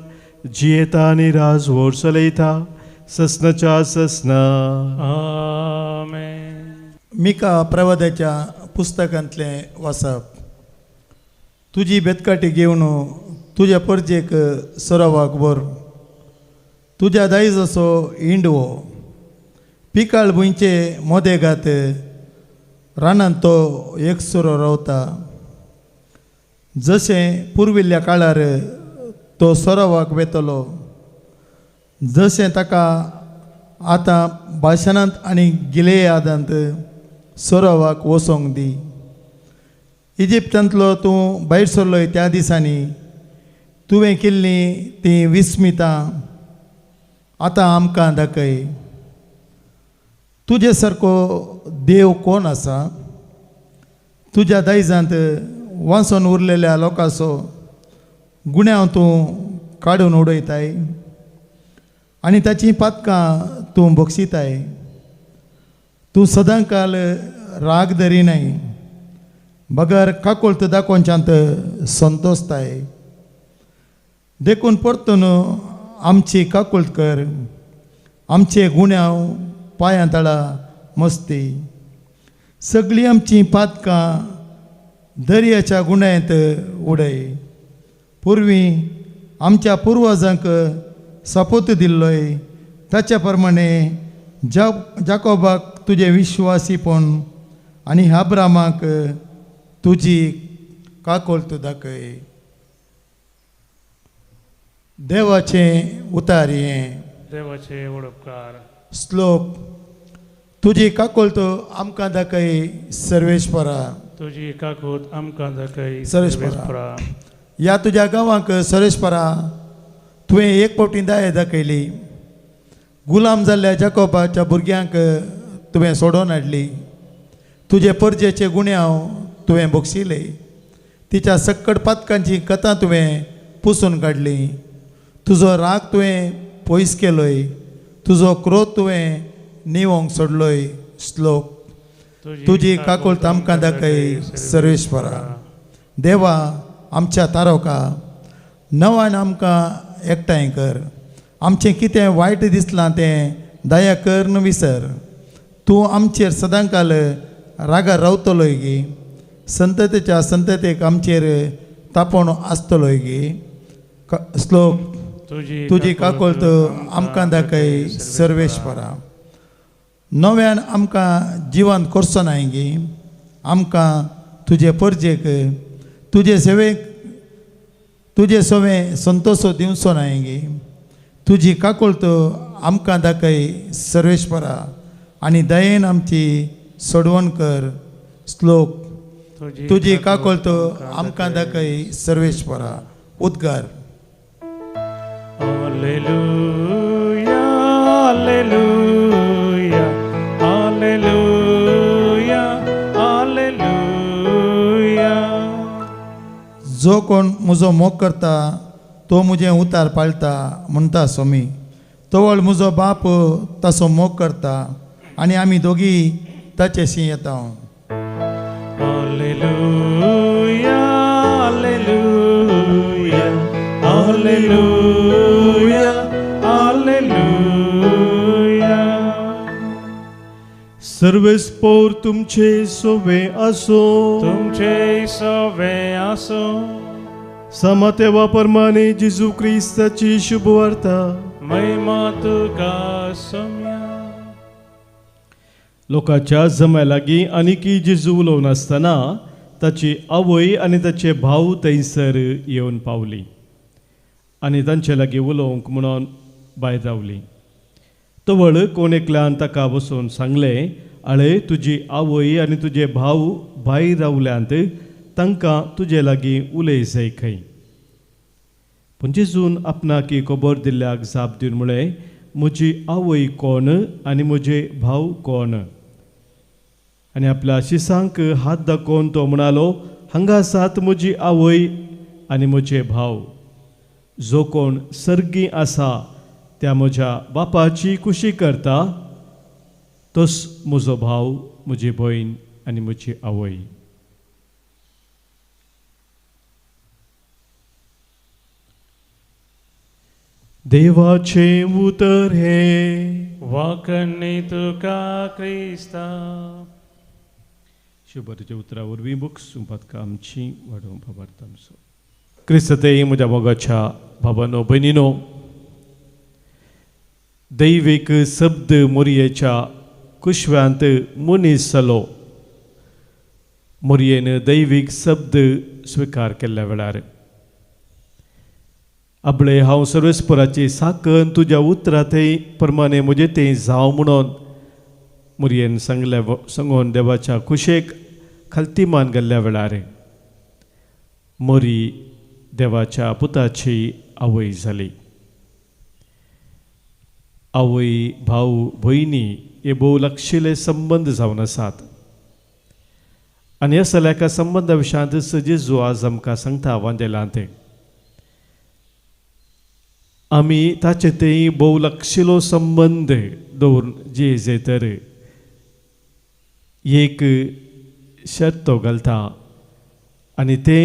जियेता आनी राजवट चलयता ससनाच्या ससना. आमेन. मिका प्रवादाच्या पुस्तकांतलें वाचप. तुजी बेतकाटी घेवन तुज्या परजेक सरावाक व्हर, तुज्या दायजाचो इंडवो पिकाळ भुंयचे मोदेगात रानांत तो एकसुरो रावता. जशें पुर्विल्ल्या काळार तो सरावाक वेतलो, जशें ताका आतां भाशणांत आनी गिलेयादांत सरावाक वचोंक दी. इजिप्तांतलो तूं भायर सरलोय त्या दिसांनी तुवें केल्लीं तीं विस्मितां आतां आमकां दाखय. तुजे सारको देव कोण आसा? तुज्या दायजांत वांचून उरलेल्या लोकांचो गुण्यांव तूं काडून उडयताय आनी ताचीं पातकां तूं बक्षिताय. तूं सदांकाल राग धरिनाय, बगर काकुळट दाखोवच्यांत संतोषताय. देखून परतून आमची काकुळट कर, आमचे गुण्यांव पांयां तळा मस्ती. सगळीं आमचीं पातकां दर्याच्या गुण्यांत उडय. पूर्वी आमच्या पुर्वजांक सपोत दिल्लोय ताच्या प्रमाणे जाकोबाक तुजें विश्वासीपण आनी अब्रामाक तुजी काकोलत दाखय. देवाचें उतार हें. देवाचे वडपकार. श्लोक. तुजी काकोलत आमकां दाखय सर्वेश्वरा. तुजी काकूत आमकां दाखय सर्वेस्परा. ह्या तुज्या गांवांक सर्वेस्परा तुवें एक फावटी दया दाखयली. गुलाम जाल्ल्या जाकोबाच्या भुरग्यांक तुवें सोडोवन हाडली. तुजे परजेचे गुन्यांव तुवें बक्षिले. तिच्या सक्कड पातकांची कथा तुवें पुसून काडली. तुजो राग तुवें पयस केलोय. तुजो क्रोध तुवें निवोंक सोडलोय. श्लोक. तुजी काकुळट आमकां दाखय सर्वेश्वरा. देवा आमच्या तारोका नवान आमकां एकठांय कर. आमचें कितें वायट दिसलां तें दया करून विसर. तूं आमचेर सदांकाल रागार रावतलोय गी. संततेच्या संततेक आमचेर तापोवन आसतलोय गी. श्लोक. तुजी काकुळट आमकां दाखय सर्वेश्वरा. नव्यान आमकां जिवन करचो नाय गी. आमकां तुजे परजेक तुजे सेवेक तुजे सवें संतोसो दिवचो नाय गी. तुजी काकुळट आमकां दाखय सर्वेश्वरा आनी दयेन आमची सोडवण कर. श्लोक. तुजी काकुळट आमकां दाखय सर्वेश्वरा. उद्गार. Hallelujah, hallelujah, hallelujah, hallelujah. जो कोण म्हजो मोग करता तो म्हजें उतार पाळटा म्हणटा स्वामी. तवळ म्हजो बाप ताचो मोग करता आनी आमी दोगी ताचेशी येता. Hallelujah, hallelujah, hallelujah, hallelujah. सर्वेस्पोर तुमचे सोवे असो. तुमचे सोवे आसो. समातेवा परमाने जेजू क्रिस्ताची शुभवार्ता. महिमा तुका सोम्या. लोकांच्या जम्या लागीं आनीकय जेजू उलोवन आसतना ताची आवय आनी ताचे भाव थंयसर येवन पावली आनी तांचे लागीं उलोवंक म्हणून भायर रावली. तवळ कोण एकल्यान ताका बसोवन सांगलें, आळे तुजी आवय आनी तुजे भाव भायर रावल्यांत, तांकां तुजे लागीं उलय जाय खंय. पूण जेजून आपणाक खबर दिल्ल्याक जाप दिवन म्हळें, म्हजी आवय कोण आनी म्हजे भाव कोण? आनी आपल्या शिसांक हात दाखोवन तो म्हणालो, हांगा आसात म्हजी आवय आनी म्हजे भाव. जो कोण सर्गी आसा त्या म्हज्या बापाची खुशी करता तोच म्हजो भाव, म्हजी भयण आनी म्हजी आवय. देवाचें उतर हें. वाकणी तुका क्रिस्ता. शुभरच्या उतरा वरवीं बुक्स पातकां आमची वाडोवंक भावार्थ आमचो. क्रिस्तते म्हज्या मोगाच्या भावानो भयणीनो, दैवीक शब्द मोरयेच्या कुशव्यांत मनीस जालो. मोरयेन दैवीक शब्द स्विकार केल्ल्या वेळार आपले हांव सर्वेस्पराची साकन तुज्या उतरा थंय प्रमाणे म्हजें तें जावं म्हणून मोरयेन सांगल्या सांगून देवाच्या खुशेक खालती मान गेल्ल्या वेळार मोरी देवाच्या पुताची आवय जाली. आवय भाव भयणी हे भोव लागशिल्ले संबंद जावन आसात आनी ह्या सगळ्या एका संबंदा विशयांत जेजू आज आमकां सांगता वांदेलां तें आमी ताचे थंय भोव लागशिल्लो संबंद दवरून जे तर एक शर्त तो घालता आनी तें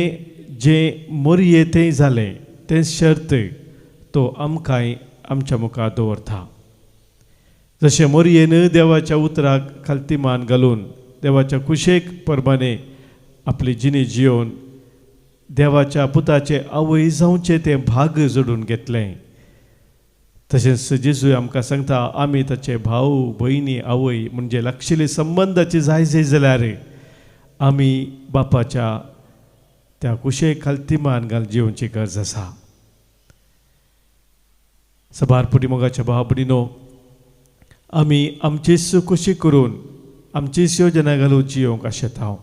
जें मोरये थंय जालें तें शर्त तो आमकांय आमच्या मुखार दवरता. जशें मोरयेन देवाच्या उतराक खालती मान घालून देवाच्या खुशेक परमाने आपली जिणी जियोवन देवाच्या पुताचे आवय जावचें तें भाग जोडून घेतलें, तशेंच जेजू आमकां सांगता आमी ताचे भाव भयणी आवय म्हणजे लागशिल्ले संबंदाचे जाय जाय जाल्यार आमी बापाच्या त्या कुशेक खालती मान घाल जिवची गरज आसा. सबार पुटी मोगाच्या भाव भयणीनो, आमी आमचीच कुशी करून आमचीच योजना घालून जियोंक आशेता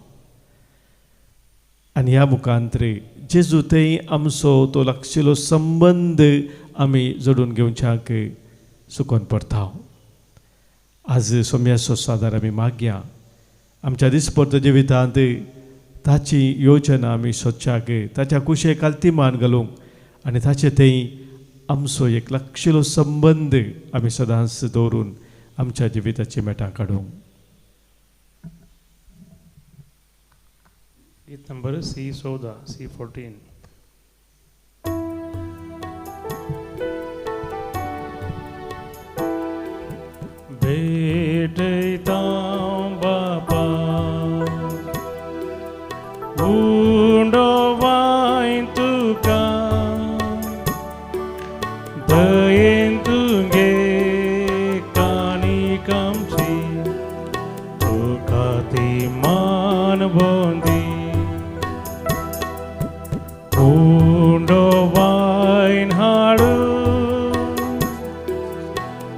आनी ह्या मुखांतरे जेजू थंय आमचो तो लागशिल्लो संबंद आमी जोडून घेवच्याक सुकोन पडता. आज सोम्याचो सादार आमी मागया आमच्या दिसपट्ट जिवितांत ताची योजना आमी सोदच्याक, ताच्या कुशेक खालती मान घालूंक आनी ताचे थंय आमचो एक लागशिल्लो संबंद आमी सदांच दवरून आमच्या जिविताची मेटां काडूंक. गीत नंबर C14, C14. भेटयता बापा उंडो वायन तुका दयेन तुगे काणी कामची तुका ती मान बोंदी उंडो वायन हाडू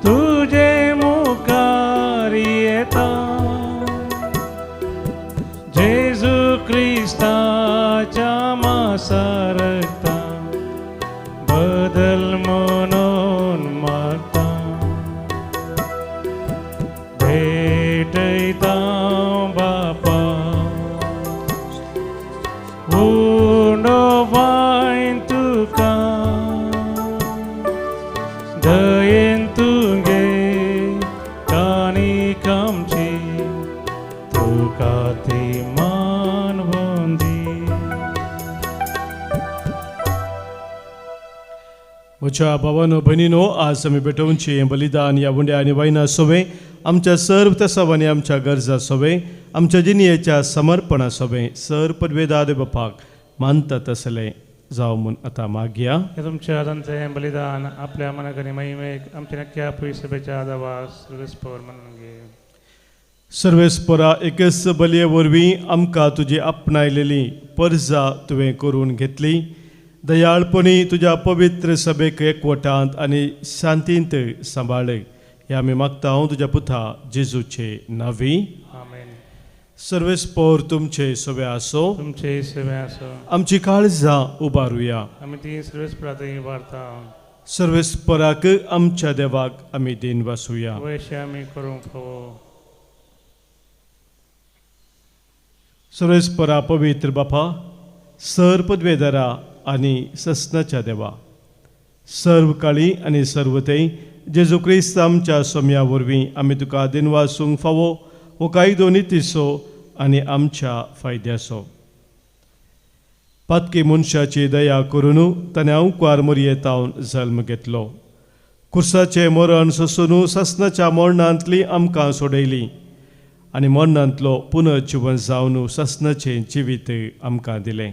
तुझे मुखार येता जेजू क्रिस्ताच्या मासारता बदल म्हणून मागता भेटयता बापा उंडो वायन तुका दयेन तुगे काणी कामची तुका ती मान बोंदी. म्हज्या भावानो भयणीनो, आज आमी भेटोवचें हें बलिदान ह्या उंड्या आनी वायना सोवें आमच्या सर्व तसावांनी आमच्या गरजा सोवें आमच्या जिणयेच्या समर्पणा सोवें सर पदवेदार बापाक मानता तसलें जावं म्हूण आतां मागया. हे तुमच्या हातांचें हें बलिदान आपल्या मनाक आनी महिमेक आमच्या नक्क्या पयसभेच्या आदावा सर्वेस्पर म्हणून घे. सर्वेस्परा एकच बलये वरवीं आमकां तुजी आपणायलेली परजा तुवें करून घेतली. दयाळपणी तुज्या पवित्र सभेक एकवटांत आनी शांतींत सांबाळ्ळे हे आमी मागता हांव तुज्या पुता जेजूचे नांवी. आमेन. सर्वेस्पर तुमचे सवे आसो, तुमचे सेवे आसो. आमची काळजां उबारुया. आमी ती सर्वेस्परा थंय उबारता. सर्वेस्पराक आमच्या देवाक आमी देन वासुया. वयशे आमी करूंक फावो. सर्वेस्परा पवित्र बापा, सर पदवेदारा आनी ससनाच्या देवा, सर्व काळी आनी सर्व थंय जेजू क्रिस्त आमच्या सोम्या वरवीं आमी तुका दिनवासूंक फावो हो कायदो नितीचो आनी आमच्या फायद्याचो. पातकी मनशाची दया करून ताणें अंकुवार मोरयेतावन जल्म घेतलो. कुर्साचें मरण सोसून सासनाच्या मरणांतली आमकां सोडयली आनी मरणांतलो पुनर्जिवन जावन सासनाचें जिवीत आमकां दिलें.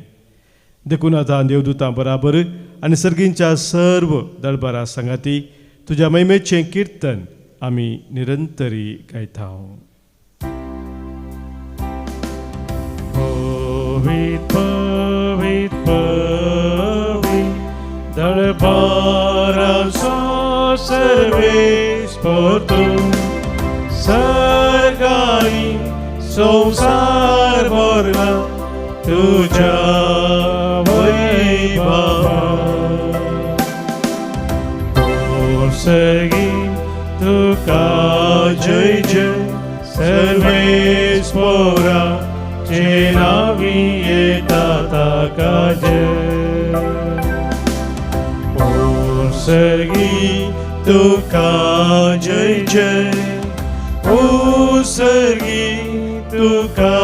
देखून आतां देवदूतां बराबर आनी सर्गींच्या सर्व दळबारा सांगाती तुज्या महिमेचें किर्तन आमी निरंतरी गायता. पवित पवित पवित दळबाराचो सर्वेस्पर तूं सर्गांनी संवसार भरला तुज्या वैभवान. सर्गी तुका जय जय सर्वेस्परा चे नावी येता ताका जय. सर्गी तुका जय जय, ओ सर्गी तुका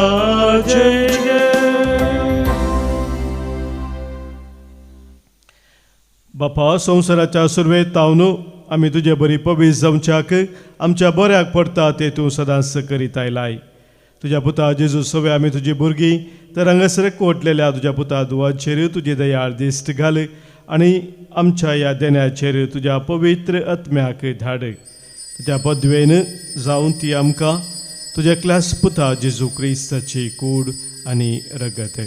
जय जय. बापा, संवसाराच्या सुरवेत तावन आमी तुजे बरी पवीस जावच्याक आमच्या बऱ्याक पडटा ते तूं सदांच करीत आयलाय. तुज्या पुता जेजू सवे आमी तुजी भुरगीं तर हांगासर कोटलेल्या तुज्या पुता दुवाचेर तुजी दयाळ दिश्ट घाल आनी आमच्या ह्या देण्याचेर तुज्या पवित्र आत्म्याक धाड. तुज्या पदवेन जावन ती आमकां तुज्या क्लास पुता जेजू क्रिस्ताची कूड आनी रगत.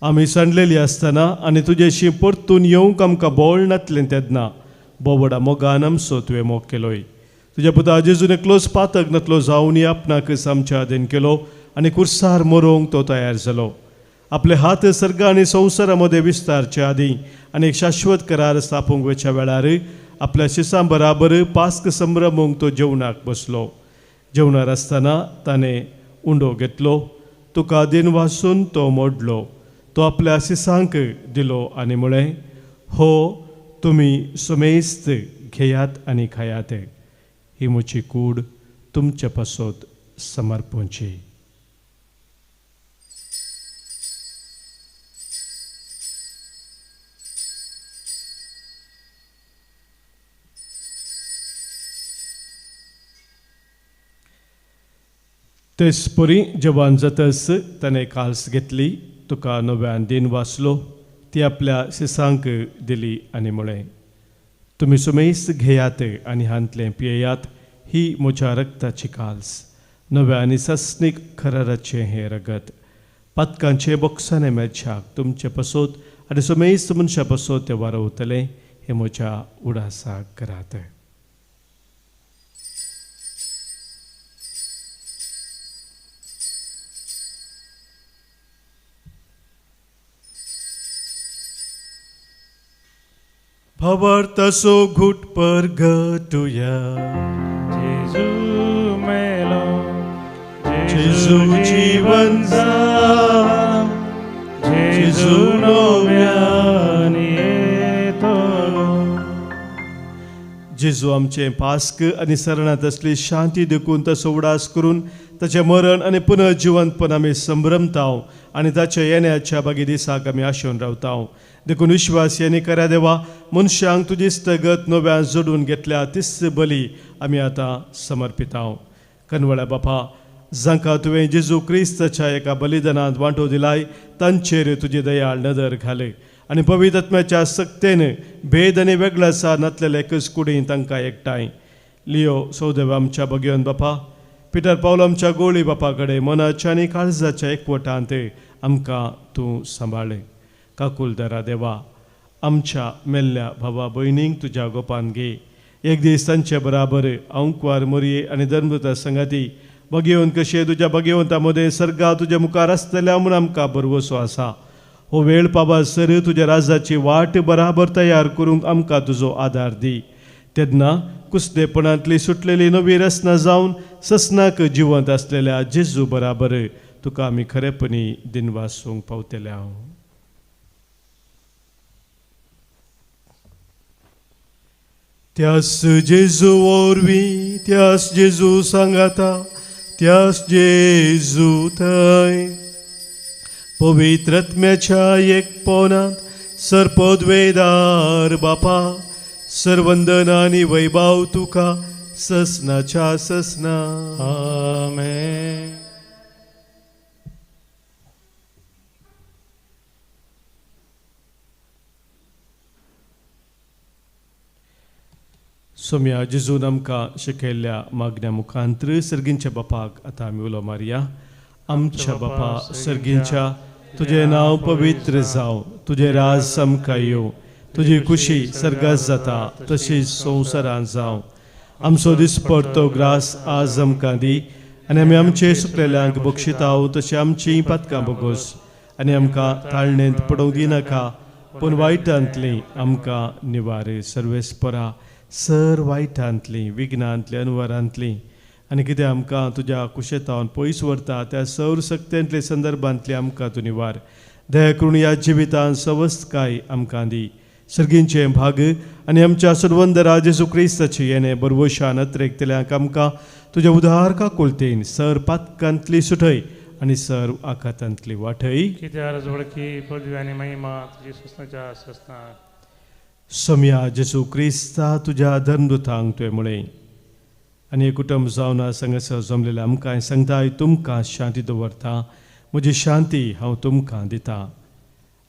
आमी सांडलेली आसतना आनी तुजेशी परतून येवंक आमकां बोळ नातलें तेन्ना बोबडा मोगान आमचो तुवें मोग केलोय. तुज्या पुता जेजून एकलोच पातक नातलो जावन आपणाकच आमच्या आदीन केलो आनी कुर्सार मरोवंक तो तयार जालो. आपले हात सर्ग आनी संवसारा मदें विस्तारचे आदीं आनी एक शाश्वत करार स्थापूंक वयच्या वेळार आपल्या शिसां बराबर पास्क संभ्रमूंक तो जेवणाक बसलो. जेवणार आसतना ताणें उंडो घेतलो, तुका दिन वासून तो मोडलो, तो आपल्या शिसांक दिलो आनी म्हळें, हो तुमी सुमेस्त घेयात आनी खायात, ही म्हजी कूड तुमचे पासत समर्पणची. तेचपरी जेवण जातच ताणें काल्स घेतली, तुका नव्यान दिन वाचलो, ती आपल्या शिसांक दिली आनी म्हळें, तुमी सुमेस्त घेयात आनी हांतलें पियेयात, ही म्हज्या रक्ताची काल्स, नव्या आनी सस्नीक खराराचें हें रगत, पातकांचें बोक्साने मेळच्याक तुमचे पसोत आनी सुमेस्त मनशां पसोत तें वारवतलें, हें म्हज्या उडासाक करात. भावार्थाचो घूट परगटुया. जेजू मेलो, जेजू जिवन जाला, जेजू नव्यान येतलो. जेजू आमचें पास्क आनी सरणांत आसली शांती देखून ताचो उडास करून ताचें मरण आनी पुनर्जिवंतपण आमी संभ्रमताव आनी ताच्या येण्याच्या बागी दिसाक आमी आशेवन रावताव. देखून विश्वास आनी करा देवा मनशांक तुजी स्थगत नव्यान जोडून घेतल्या तिस बली आमी आतां समर्पिताव. कनवळ्या बापा, जांकां तुवें जेजू क्रिस्ताच्या एका बलिदानांत वांटो दिलाय तांचेर तुजी दयाळ नदर घाले आनी पवित्र आत्म्याच्या सक्तेन भेद आनी वेगळासा नातलेले एकच कुडीन तांकां एकठांय. लियो सौदेव आमच्या भगेवन बापा, पिटर पावल आमच्या गोळी बापा कडेन मनाच्या आनी काळजाच्या एकवटांत आमकां तूं सांबाळ. काकुलदरा देवा, आमच्या मेल्ल्या भावा भयणींक तुज्या गोपान घे, एक दीस तांचे बराबर अंकवार मोरये आनी धर्मदूता संगाती बगेवन कशें तुज्या बगेवंता मदें सर्गा तुज्या मुखार आसतल्या म्हूण आमकां भरवसो आसा. हो वेळ पावासर तुज्या राजाची वाट बराबर तयार करूंक आमकां तुजो आदार दी. तेन्ना कुसदेपणांतली सुटलेली नवी रचना जावन ससनाक जिवंत आसलेल्या जेजू बराबर तुका आमी खरेपणी दिनवासूंक पावतले हांव. त्यास जेजू वरवीं, त्यास जेजू सांगाता, त्यास जेजू थंय पवित्र आत्म्याच्या एकपणांत सर्पद्वेदार बापा, सर्वंदन आनी वैभव तुका ससनाच्या ससना. आमेन. सोम्या जेजून आमकां शिकयल्ल्या मागण्या मुखांत्र सर्गींच्या बापाक आतां आमी उलो मारया. आमच्या बापा सर्गींच्या, तुजें नांव पवित्र जावं, तुजें राज आमकां येवं, तुजी खुशी सर्गात जाता तशीच संवसारांत जावं. आमचो दिसपडतो ग्रास आज आमकां दी आनी आमी आमचे सुकलेल्यांक बक्षिताव तशें आमचीं पातकां बोगोस आनी आमकां ताळणेंत पडोवंक दिनाका पूण वायटांतलीं आमकां निवारे. सर्वेस्परा सर वायटांतलीं, विघ्नांतलीं, अनवरांतलीं आनी कितें आमकां तुज्या कुशेतावन पयस व्हरता त्या सौर सक्तेंतले संदर्भांतली आमकां तूं निवार. दया करून ह्या जिवितान सवस्तकाय आमकां दी. सर्गींचें भाग आनी आमच्या सर्वंदरा जेजू क्रिस्ताची येणें बरवशान अत्रेकतल्यांक आमकां तुज्या उदार काकुळतेन सर पातकांतली सुटय आनी सर आखातांतली वाटय. कित्यार वळखी पदवी आनी महिमा तुजी ससनाच्या ससना. सोम्या जेजू क्रिस्ता तुज्या धर्मदूतांक तुवें म्हळें आनी कुटुंब जावन संगसर जमलेलें आमकां सांगताय, तुमकां शांती दवरता, म्हजी शांती हांव तुमकां दिता.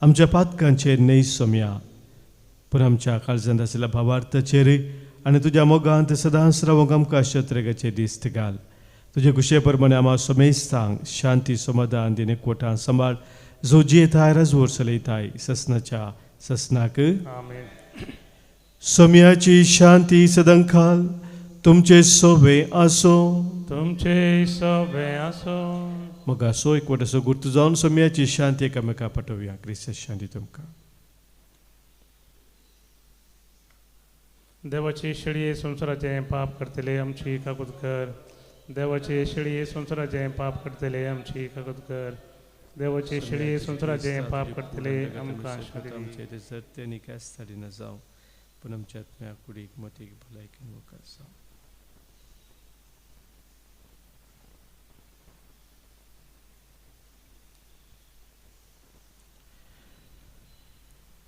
आमच्या पातकांचेर न्हय सोम्या, पूण आमच्या काळजांत आशिल्ल्या भावार्थाचेर आनी तुज्या मोगांत सदांच रावंक आमकां शत्रेगाचे दिस्त घाल. तुजे खुशये प्रमाणे आमा समेस्तांक शांती समाधान दिने कोटान सांबाळ जो जियेताय राजवोर चलयताय ससनाच्या ससनाक आमेन. सम्याची शांती सदंखाल तुमचे सोबे आसो. तुमचे सोबे आसो. मग असो एकवट असो गुर्तू जावन सम्याची शांती एकामेका पाठोवया. क्रिस्त शांती तुमकां. देवाची शेळये संवसाराचें पाप करतले आमची काकूत कर. देवाचे शेळये संवसाराचें पाप करतले आमची काकूत कर. देवाचे शेळये संवसाराचें पाप करतले आमकां शांती दी. आमचे सत्य आनी कांयच न जावं पूण आमच्या आत्म्या कुडीक मतीक भलायकेन मुखार जावं.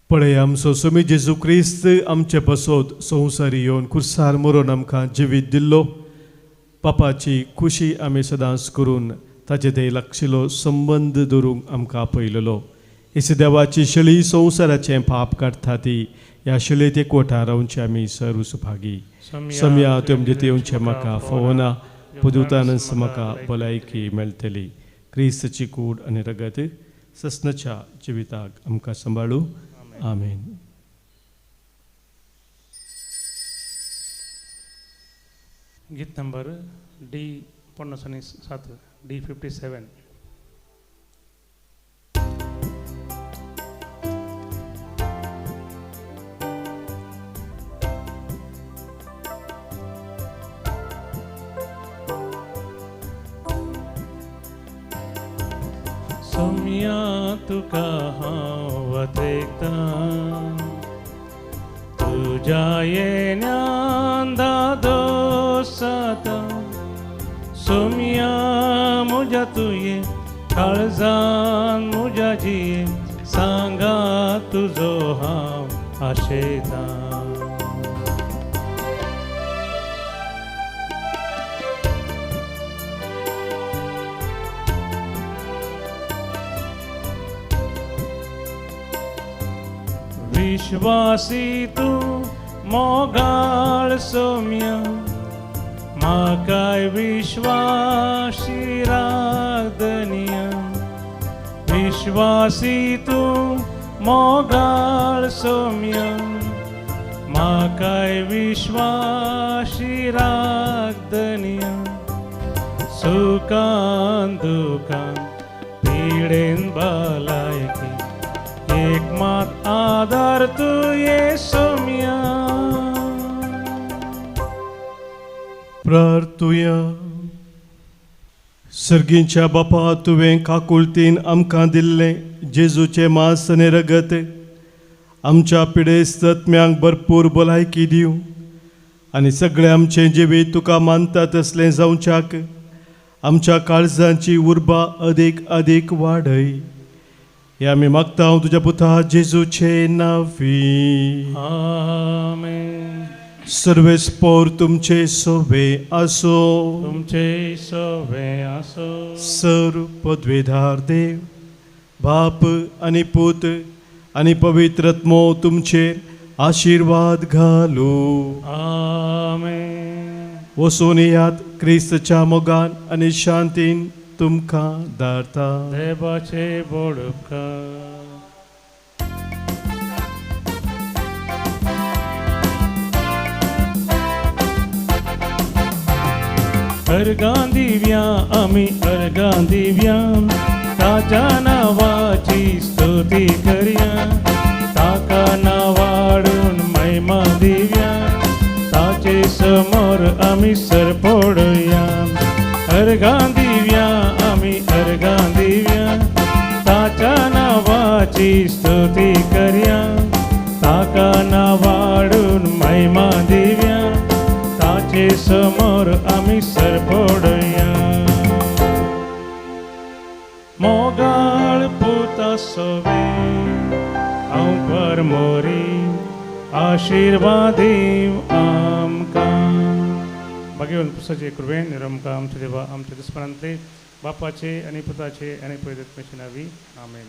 पळय आमचो स्वामी जेजू क्रिस्त आमचे बसोत संवसारी येवन खुर्सार मरोन आमकां जिवीत दिल्लो. पापाची खुशी आमी सदांच करून ताचे ते लागशिल्लो संबंद दवरूंक आमकां आपयलेलो. येसू देवाची शेळी संवसाराचें पाप काडटा ती ह्या शेळयेत एकवटा रावचे आमी सर्व सुभागी. सम्या तुमचे येवचें म्हाका फोवना पुदुतानच म्हाका भलायकी मेळटली. क्रिस्तची कूड आनी रगत ससनाच्या जिविताक आमकां सांबाळू. आमेन. गीत नंबर डी 57, डी 57. सोम्या तुका हांव वतेकतां तुज्या येण्यान दादोस जाता. सोम्या म्हज्या तुये काळजान म्हज्या जिये सांगा तुजो हांव आशेतां. विश्वासी तूं मोगाळ सोम्या म्हाकाय विश्वासी रागदनिया. विश्वासी तूं मोगाळ सोम्या म्हाकाय विश्वासी रागदनिया. सुखान दुखान पिडेन भलायकी एक मात आधार तुये सोम्या. प्रार्थुया. सर्गींच्या बापा तुवें काकुळतीन आमकां दिल्लें जेजूचें मांस आनी रगत आमच्या पिडेस्त आत्म्यांक भरपूर भलायकी दिवं आनी सगळें आमचें जिवीत तुका मानता तसलें जावच्याक आमच्या काळजांची उर्बा अदीक अदीक वाडय. हे आमी मागता तुज्या पुता जेजूचे नांवी. आमेन. सर्वेस्पोर तुमचे सोबे आसो. तुमचे सोबे आसो. सर पदवेधार देव बाप आनी पूत आनी पवित्र आत्मो तुमचेर आशिर्वाद घालू. आमेन. वचून येयात क्रिस्तच्या मोगान आनी शांतीन तुमकां धाडता. देवाचे बोड उपकार. अर्गां दिव्या आमी अर्गां दिव्या ताच्या नांवाची स्तुती करया. ताका नांवाडून महिमा दिव्या ताचे समोर आमी सरपडुया. अर्गां दिव्या आमी अर्गां दिव्या ताच्या नांवाची स्तुती करया. ताका नांवाडून महिमा दिव्या ताचे समोर आमी सरपडुया. मोगाळ पुता सोबे हांव परमोरी आशिर्वादीव आमकां. भाग्यवंत पुसाचे कृपेन निरमकां आमच्या देवा आमच्या दुस्मनांतले बापाचे आनी पुताचे आनी पवित्र आत्म्याचे नांवी. आमेन.